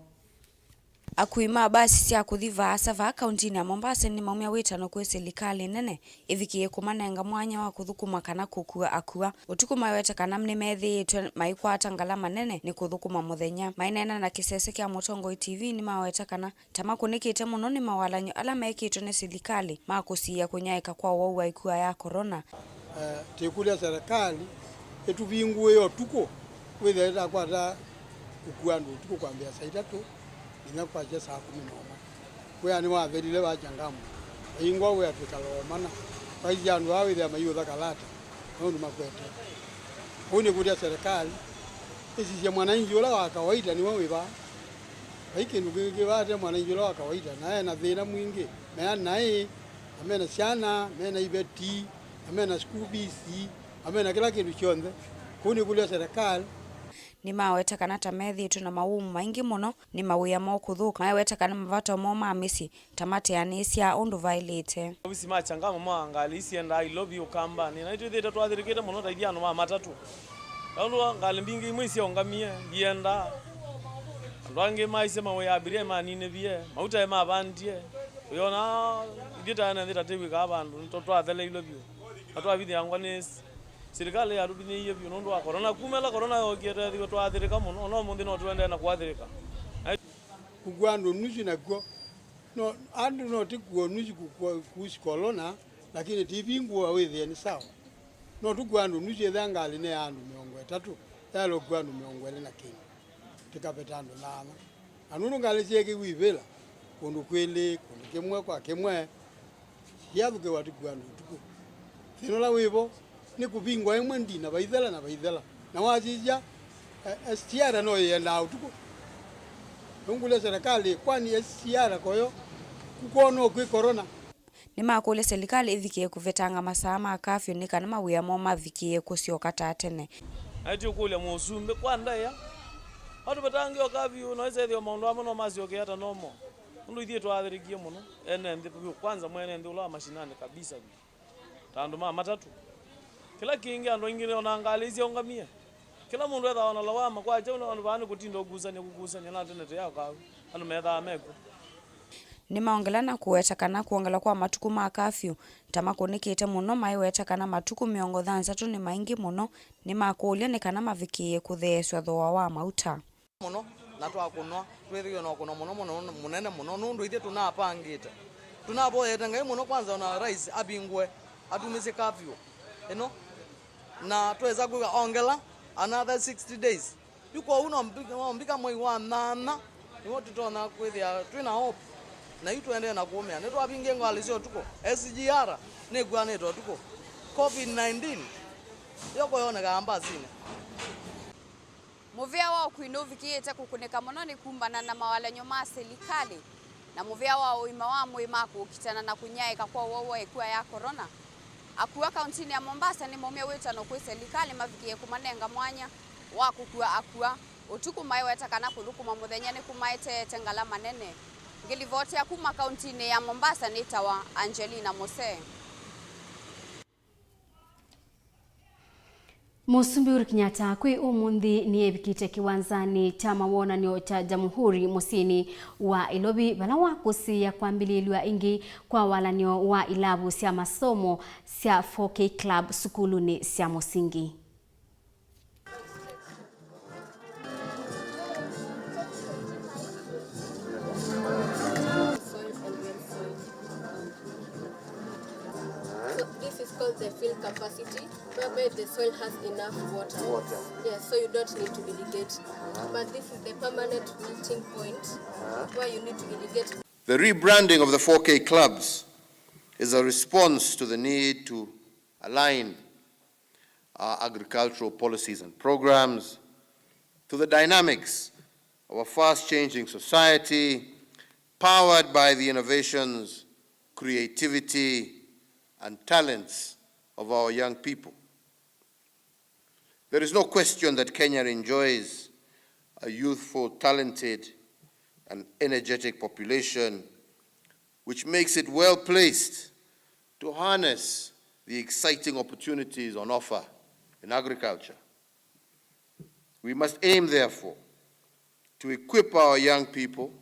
Akui ma mbasi sya kũthi vaasa vaa kauntinĩ ya Mombasa nĩmaumya wĩtano kwĩ silikalĩ nene ĩvikĩĩe kũmanenga mwanya wa kũthũkũma kana kũkua akua. Ũtukũ mawete kana nĩmethĩĩtwe maikwata ngalama nene nĩ kũthũkũma mũthenya. Maineena na kĩsese kya Mũtongoi T V nĩmaweta kana ta makũnĩkĩte mũno nĩ mawalany'o ala mekĩtwe nĩ silikalĩ ma kũsiĩĩa kũnyaĩĩka kwa ũwau wa ĩkua ya corona. Eh, tĩkũlya serikali ĩtũvingũĩe ũtukũ, wĩthĩe ĩtakwata kũkua andũ ũtukũ kwambĩĩa saa itatũ nginya kwakya saa kũmi na ũmwe. Wĩa nĩwathelile va Changamwe, vaingwa wĩa twĩkala o mana, vaisye andũ aa wĩthĩa maiũtha kalata nũndũ makwete. Ũu nĩkũlya serikali ĩsisye mwananchi ũla wa kawaida nĩwe wĩ vaa. Vai kĩndũ kĩngĩ kĩvate mwananchi ũla wa kawaida, na ena thĩna mwingĩ, mea naĩ, na mena syana, mena iveti, na mena school fees, na mena kĩla kĩndũ kyonthe. Kũu nĩkũlya serikali. Nĩmaweta kana ta methĩĩtwe na mawũmũ maingĩ mũno nĩ mawĩa moo kũthũka. Maweta kana mavata moo ma mĩsyĩ ta mateanĩsya ũndũ vaĩlĩte. Ovisi ma Changamwe ma ngalĩ ii syendaa Ilovi Ũkambanĩ, na nĩtwĩthĩĩtwe twathĩrĩkĩte mũno ta ithyĩ andũ ma matatũ. Nũndũ wa ngalĩ mbingĩ imwe isyaũngamie, iendaa. Andũ angĩ maisye mawĩa abiria maninĩvie, mauta emavandie. Ũyona ithyĩ ta ene nthĩ ta tĩwĩkaa vandũ, nĩtwatheleilwe vyũ. Na twavithĩangwa nĩ silikalĩ yatũvinyĩĩie vyũ nũndũ wa korona. Kuma ĩla korona yookie, tweethĩiwe twaathĩrĩka mũno, na ũmũnthĩ no tũendee na kũathĩrĩka. Na kũkua andũ nusu nakw'o. No, andũ no tĩkuo nusu kũkua kuhusu korona, lakini tĩvingũa wĩthĩe nĩ sawa. No tũkua andũ nusu, ethĩa ngalĩ nĩ ya andũ mĩongo ĩtatũ, yaĩle kũkua andũ mĩongo ĩlĩ na kĩndũ, tĩkaveta andũ nyaanya. Na nũndũ ngalĩ syeekĩiwe ivĩla kũndũ kwĩlĩ, kũndũ kĩmwe kwa kĩmwe, syathũkĩwa tũkua andũ ũtukũ. Thĩna ũla wĩ vo nĩ kũvingwa ĩmwe ndi na vaithela na vaithela. Na wasisya, eh, S G R no ĩendaa ũtukũ. Nũngũlya serikali, kwani S G R koyo kũkono kwĩ korona? Nĩmakũlya silikalĩ ĩvikĩe kũvetanga masaa ma kafyũ nĩ kana mawĩa moo mavikĩe kũsyoka ta tene. Naĩ tũkũlya mũsumbĩ kwa ndaĩa, atũvetangĩe o kafyũ, no ĩsethĩwa maũndũ amwe no masyokea ta normal. Nũndũ ithyĩ twaathĩrĩkie mũno, ene nthĩ vyũ, kwanza mwene nthĩ ũla wa mashinani kabisa vyũ. Ta andũ ma matatũ. Kĩla kĩngĩ, andũ aingĩ nĩ ona ngalĩ syaũngamie. Kĩla mũndũ ethawa na lawama, kwa kyaũ na andũ vaa nĩ kũtinda ũkusany'a, kũkusany'a, na tene tũyaokaa andũ methaa mekw'o. Nĩmaongela na kũweta kana kwongelwa kwa matukũ ma kafyũ ta makũnĩkĩte mũno, maiweta kana matukũ mĩongo thanthatũ nĩ maingĩ mũno, nĩmakũlya nĩ kana mavikĩĩe kũtheesw'a thooa wa mauta. Mũno, na twakũnwa, twĩthĩwe na ũkũnwa mũno mũno, mũnene mũno, nũndũ ithyĩ tũnapangĩte. Tũnavoyete Ngai mũno, kwanza ona rais avingũe, atumĩsye curfew ĩno, na twesa kwĩw'a ongela another sixty days. Yu kwoou no mbika, no mbika mwei wa nyanya, nĩw'o tũtonya kwĩthĩa twĩ na hope, na yu tũendee na kũũmĩa. Nĩtwavingie ngalĩ sya ũtukũ, S G R nĩkw'anĩte ũtukũ, covid nineteen yoko yonekaa mbasinĩ. Mũvĩa wa ũkui nũvikĩĩte kũkũnĩka mũno nĩ kumbana na mawalany'o ma silikalĩ na mũvĩa wa ũima wa mwĩĩ ma kũkitana na kũnyaĩĩka kwa ũwau wa ĩkua ya corona. Akua kauntinĩ ya Mombasa nĩmaumya wĩtano kwĩ silikalĩ mavikĩe kũmanenga mwanya wa kũkua akua. Ũtukũ maiweta kana kũthũkũma mũthenya nĩkũmaeteete ngalama nene. Ngĩlivotea kuma kauntinĩ ya Mombasa nĩtawa Angelina Mose. Mũsumbĩ Uhuru Kenyatta kwĩ ũmũnthĩ nĩevikĩte kĩwanzanĩ kya mawonany'o kya Jamhuri mũsyĩnĩ wa Nairobi, vala wakũsĩĩa kwambĩlĩĩlw'a ĩngĩ kwa walany'o wa ilavu sya masomo sya four K Club sukulunĩ sya mũsingi. So this is called the fill capacity, whereby the soil has enough water. Water. Yes, so you don't need to irrigate. Uh-huh. But this is the permanent wilting point, uh-huh, where you need to irrigate. The rebranding of the four K clubs is a response to the need to align our agricultural policies and programs to the dynamics of a fast-changing society powered by the innovations, creativity, and talents of our young people. There is no question that Kenya enjoys a youthful, talented, and energetic population, which makes it well placed to harness the exciting opportunities on offer in agriculture. We must aim, therefore, to equip our young people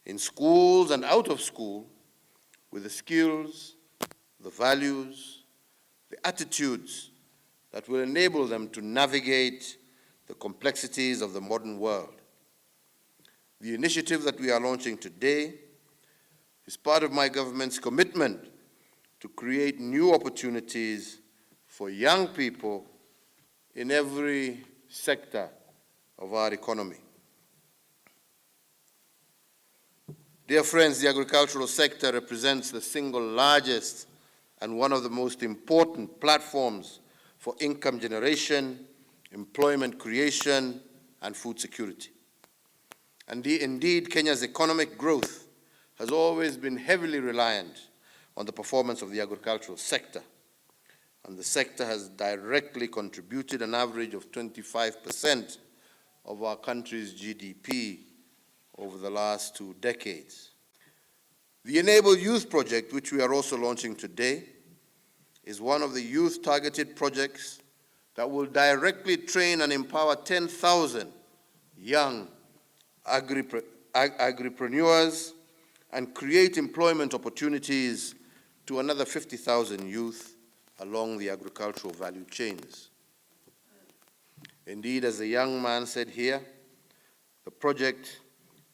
in schools and out of school with the skills, the values, the attitudes that will enable them to navigate the complexities of the modern world. The initiative that we are launching today is part of my government's commitment to create new opportunities for young people in every sector of our economy. Dear friends, the agricultural sector represents the single largest and one of the most important platforms for income generation, employment creation, and food security. And the, indeed, Kenya's economic growth has always been heavily reliant on the performance of the agricultural sector. And the sector has directly contributed an average of twenty-five percent of our country's G D P over the last two decades. The Enable Youth project, which we are also launching today, is one of the youth-targeted projects that will directly train and empower ten thousand young agripre-, ag-, agripreneurs and create employment opportunities to another fifty thousand youth along the agricultural value chains. Indeed, as the young man said here, the project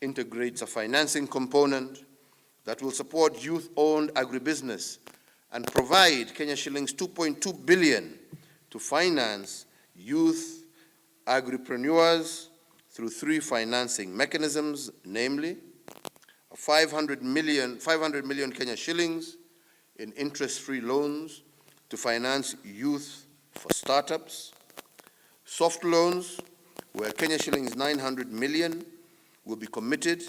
integrates a financing component that will support youth-owned agribusiness and provide Kenya shillings two point two billion to finance youth agripreneurs through three financing mechanisms, namely a five hundred million, five hundred million Kenya shillings in interest-free loans to finance youth for startups, soft loans, where Kenya shillings nine hundred million will be committed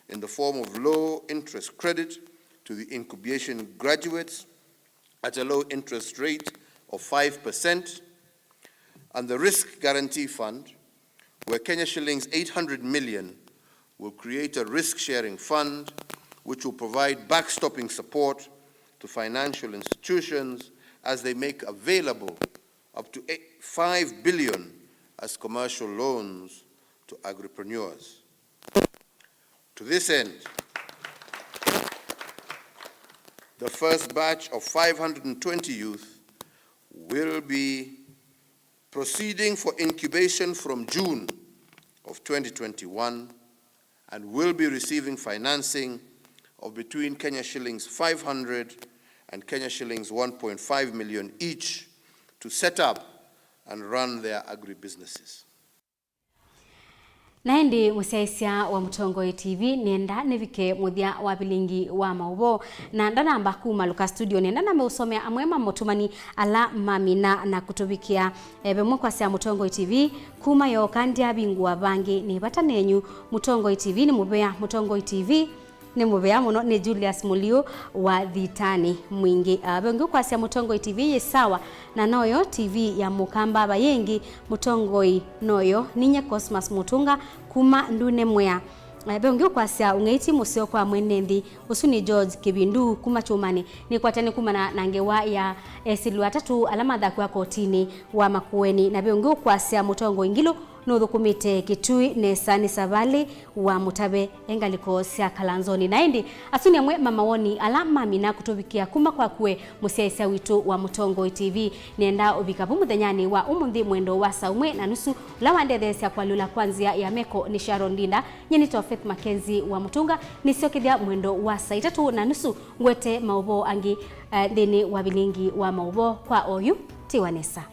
in the form of low-interest credit to the incubation graduates at a low interest rate of five percent, and the Risk Guarantee Fund, where Kenya shillings eight hundred million will create a risk-sharing fund which will provide backstopping support to financial institutions as they make available up to eight, five billion as commercial loans to agripreneurs. To this end, the first batch of five hundred and twenty youth will be proceeding for incubation from June of twenty twenty-one and will be receiving financing of between Kenya shillings five hundred and Kenya shillings one point five million each to set up and run their agribusinesses. Na ĩndĩ mũsyaĩĩsya wa Mũtongoi T V, nĩenda nĩvike mũthya wa vilingi wa maũvoo, na ndanamba kumalũka studio, nĩenda nambe ũsomea amwe ma motũmani ala mamina na kũtũvikĩa. E, vamwe kwasya Mũtongoi T V, kuma yooka ndyavingũa vangĩ, nĩ vata nenyu. Mũtongoi T V nĩ mũvea. Mũtongoi T V nĩ mũvea mũno. Nĩ Julius Mũliũ wa Thitani Mwingĩ. Ah, ve ũngĩ ũkwasya Mũtongoi T V yĩ sawa, na noyo T V ya Mũkamba. Vayĩ ĩngĩ, Mũtongoi noyo. Ninye Cosmas Mũtũnga kuma Ndune Mwea. Eh, ve ũngĩ ũkwasya ũng'ei ti mũseo kwa mwene nthĩ. Ũsu nĩ George Kĩvindu kuma Kyũmanĩ. Nĩkwatene kumana na ngewa ya esĩlwa atatũ ala mathakw'a kotinĩ wa Makueni. Na ve ũngĩ ũkwasya Mũtongoi Ngilũ nũthũkũmĩte Kĩtui nesa nĩ Savalĩ wa Mũtave e ngalĩko sya Kalanzoni. Na ĩndĩ asu nĩ amwe ma mawoni ala mamina kũtũvikĩa kuma kwaku we mũsyaĩĩsya witũ wa Mũtongoi T V. Nĩenda ũvika vu mũthenyanĩ wa ũmũnthĩ mwendo wa saa ũmwe na nusu, ũla wandetheesya kũalyũla kwa nzĩa ya meko nĩ Sharon Ndinda. Nyie nĩ Tofeth Mackenzie wa Mũtũnga. Nĩsyokethya mwendo wa saa itatũ na nusu ngwete maũvoo angĩ, eh, nthĩnĩ wa vilingi wa maũvoo. Kwa oyu, tiwa nesa.